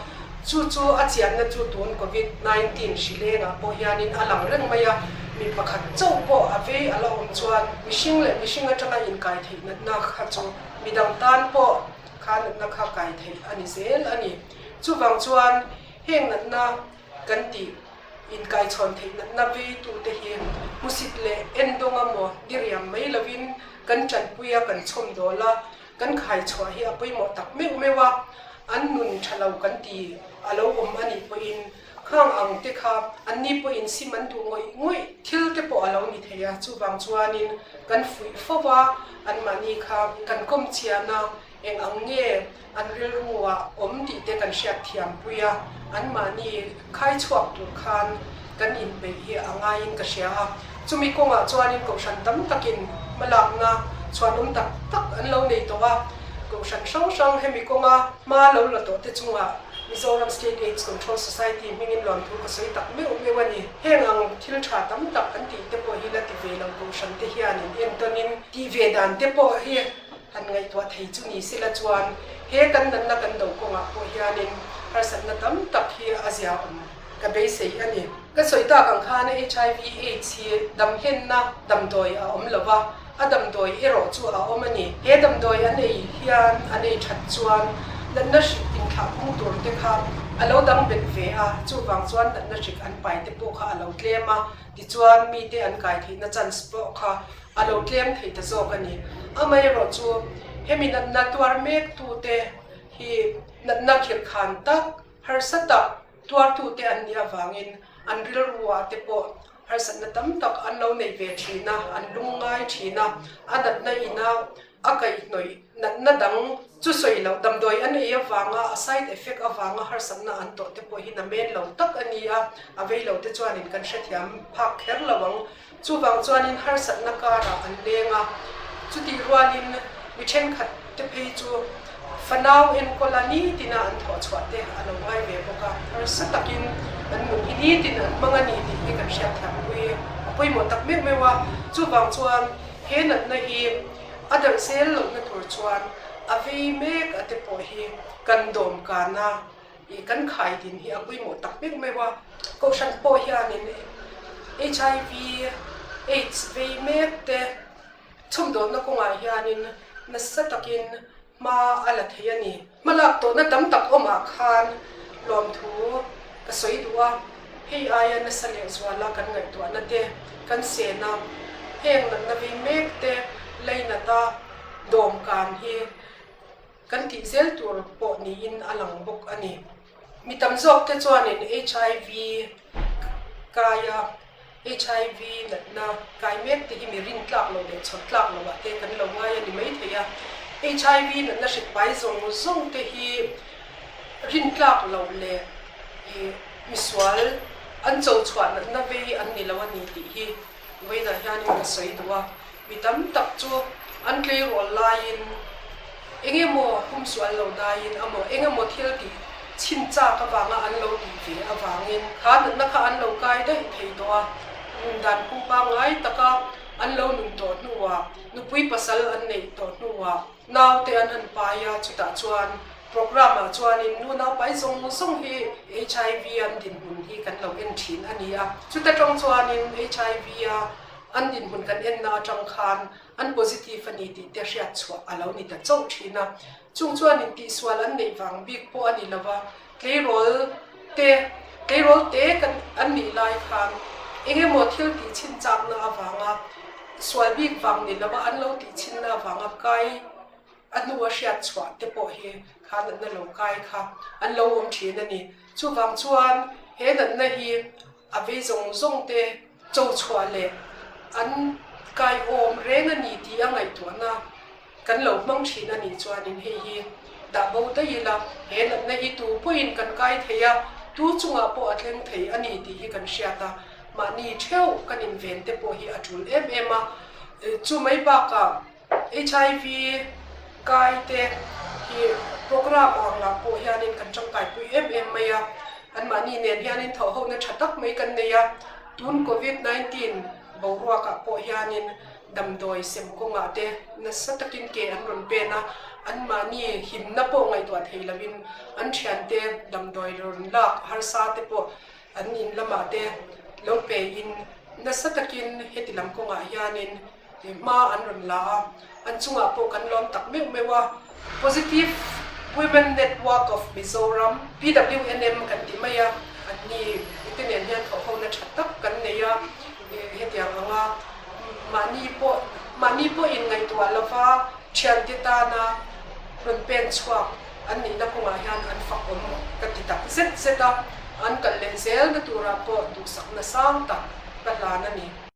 Chu chu a chianna chu tun Covid 19 hrilengah pawh hianin a lang reng mai a, mi pakhat chauh pawh a vei a la awm chuan mihring leh mihring atanga inkai theih natna kha chu midang tan pawh kha natna kha kai theih a ni zel a ni. Chuvang chuan heng natna kan tih inkaichhawn theih natna veitute hi hmusit leh endawnga maw diriam mai lovin kan tanpui a, kan chhawmdawl a, Kan khaichhuah hi a pawimawh tak meuh meuh a, an nun tha lo kan ti a lo awm a nih pawhin khang ang te kha an ni pawhin sim an duh ngawih ngawih thil te pawh a lo ni thei a, chuvang chuanin kan fuih fo a, anmahni kha kan kawm chian a, eng ang nge an rilru ah awm tih te kan hriat thiam pui a, anmahni khaichhuak tur khan kan inpeih hi a ngaiin ka hria a. Chumi kawngah chuanin kohhran tam takin hmalakna chhuanawm tak tak an lo nei tawh a, kohhran hrang hrang hemi kawnga hma lo la tawh te chungah Mizoram State Aids Control Society hmingin lawmthu ka sawi tak meuh meuh a ni. Heng ang thil tha tam tak an tih te pawh hi la ti ve lo kohhran te hianin entawnin tih ve dan te pawh hi han ngaihtuah thei chu ni sela chuan he kan natna kan do kawngah pawh hianin harsatna tam tak hi a zia awm ka beisei a ni. Ka sawi tak ang khan HIV AIDS hi damhlenna damdawi a awm lo va, a damdawi erawh chu a awm a ni. He damdawi an ei hian an ei that chuan natna hrik inthlah phung tur te kha a lo dang bet ve a, chuvang chuan natna hrik an pai te pawh kha a lo tlem a, tichuan mite an kai theihna chance pawh kha a lo tlem thei ta zawk a ni. Amaherawh chu hemi natna tuar mek tute hi natna khirhkhan tak, harsa tak, Tuartute an nih avangin an rilruah te pawh harsatna tam tak an lo nei ve thin a, an lung ngai thin a, a natna ina a kaihhnawih natna dang chu sawi loh damdawi an ei avanga a side effect avanga harsatna an tawh te pawh hi na men lo tak a ni a, a vei lo te chuanin kan hrethiam phak kher lo ang. Chuvang chuanin harsatna karah an leng a, chutih rualin mi thenkhat te phei chu fanau enkawl a nitina an thawh chhuah te a lo ngai ve bawk a, harsa takin an nun hi nitin an hmang a ni tih hi kan hriat thiam pui a pawimawh tak meuh meuh a. Chuvang chuan he natna hi a darh zel lohna tur chuan a vei mek a te pawh hi kan dawmkan a. I kan khai din hi a pawimawh tak meuh meuh a, Kohhran pawh hianin HIV AIDS vei mek te chhawmdawlna kawngah hianin nasa takin hma a la thei a ni. Hmalak tawhna tam tak awmah khan lawmthu ka sawi duh a, hei aia nasa lehzuala kan ngaihtuahna te kan sen a, heng natna vei mek te lainata dawmkan hi Kan tih zel tur pawh niin a lang bawk a ni. Mi tam zawk te chuanin HIV kaia HIV natna kai mek te hi mi rin tlak lo leh chhawr tlak lo ah te kan lo ngai a ni mai thei a. HIV natna hrit pai zawng zawng te hi rin tlak lo leh misual an cho chhuah natna vei an ni lo a ni tih hi vawiinah hianin ka sawi duh a. Mi tam tak chu an tleirawl laiin eng emaw humsual lo daiin amaw eng emaw thil tih chhin chak avanga an lo tih ve avangin kha natna kha an lo kai daih thei tawh a, nun dan phung pangngai taka an lo nun tawh hnuah nupui pasal an neih tawh hnuah naute an han pai a, chutah chuan programme ah chuanin nu naupai zawng zawng hi HIV an dinhmun hi kan lo en thin a ni a, chuta tang chuanin HIV a An dinhmun kan enna atang khan an positive a ni tih te hriat chhuah a lo ni ta chauh thin a. Chung chuan intihsual an neih vang bik pawh a ni lo va, tleirawl te, tleirawl te kan an nih lai khan eng emaw thil tih chhin chakna avanga sual bik vang ni lo va an lo tih chhinna avanga kai. A hnua hriat chhuah te pawh hi kha natna lo kai kha an lo awm thin a ni. Chuvang chuan he natna hi a vei zawng zawng te cho chhuah leh an kai awm reng a ni tih a ngaihtuahna kan lo hmang thin a nih chuanin hei hi dah bo daih ila, he natna hi tu pawhin kan kai thei a, tu chungah pawh a thleng thei a ni tih hi kan hriat a, mahni theuh kan inven te pawh hi a tul em em a. Chu mai bakah HIV kai te hi program ang lah pawh hianin kan tangkaipui em em mai a, anmahni nen hianin thawhhona tha tak mai kan nei a, tun Covid 19 boruakah pawh hianin damdawi sem kawngah te nasa takin ke an rawn pen a, anmahni himna pawh ngaihtuah thei lovin an thiante damdawi rawn lak harsa te pawh an in lamah te lo pein nasa takin heti lam kawngah hianin hma an rawn la a, an chungah pawh kan lawm tak meuh meuh a. Positive Women Network of Mizoram, PWNM, kan ti mai a, anni te nen hian thawhhona tha tak kan nei a, hetiang anga mahni pawh mahni pawh inngaihtuah lova thiante tana rawn pen chhuak an nihna kawngah hian an fak awm ka ti tak zet zet a, an kal leh zelna turah pawh duhsakna sang tak ka hlan a ni.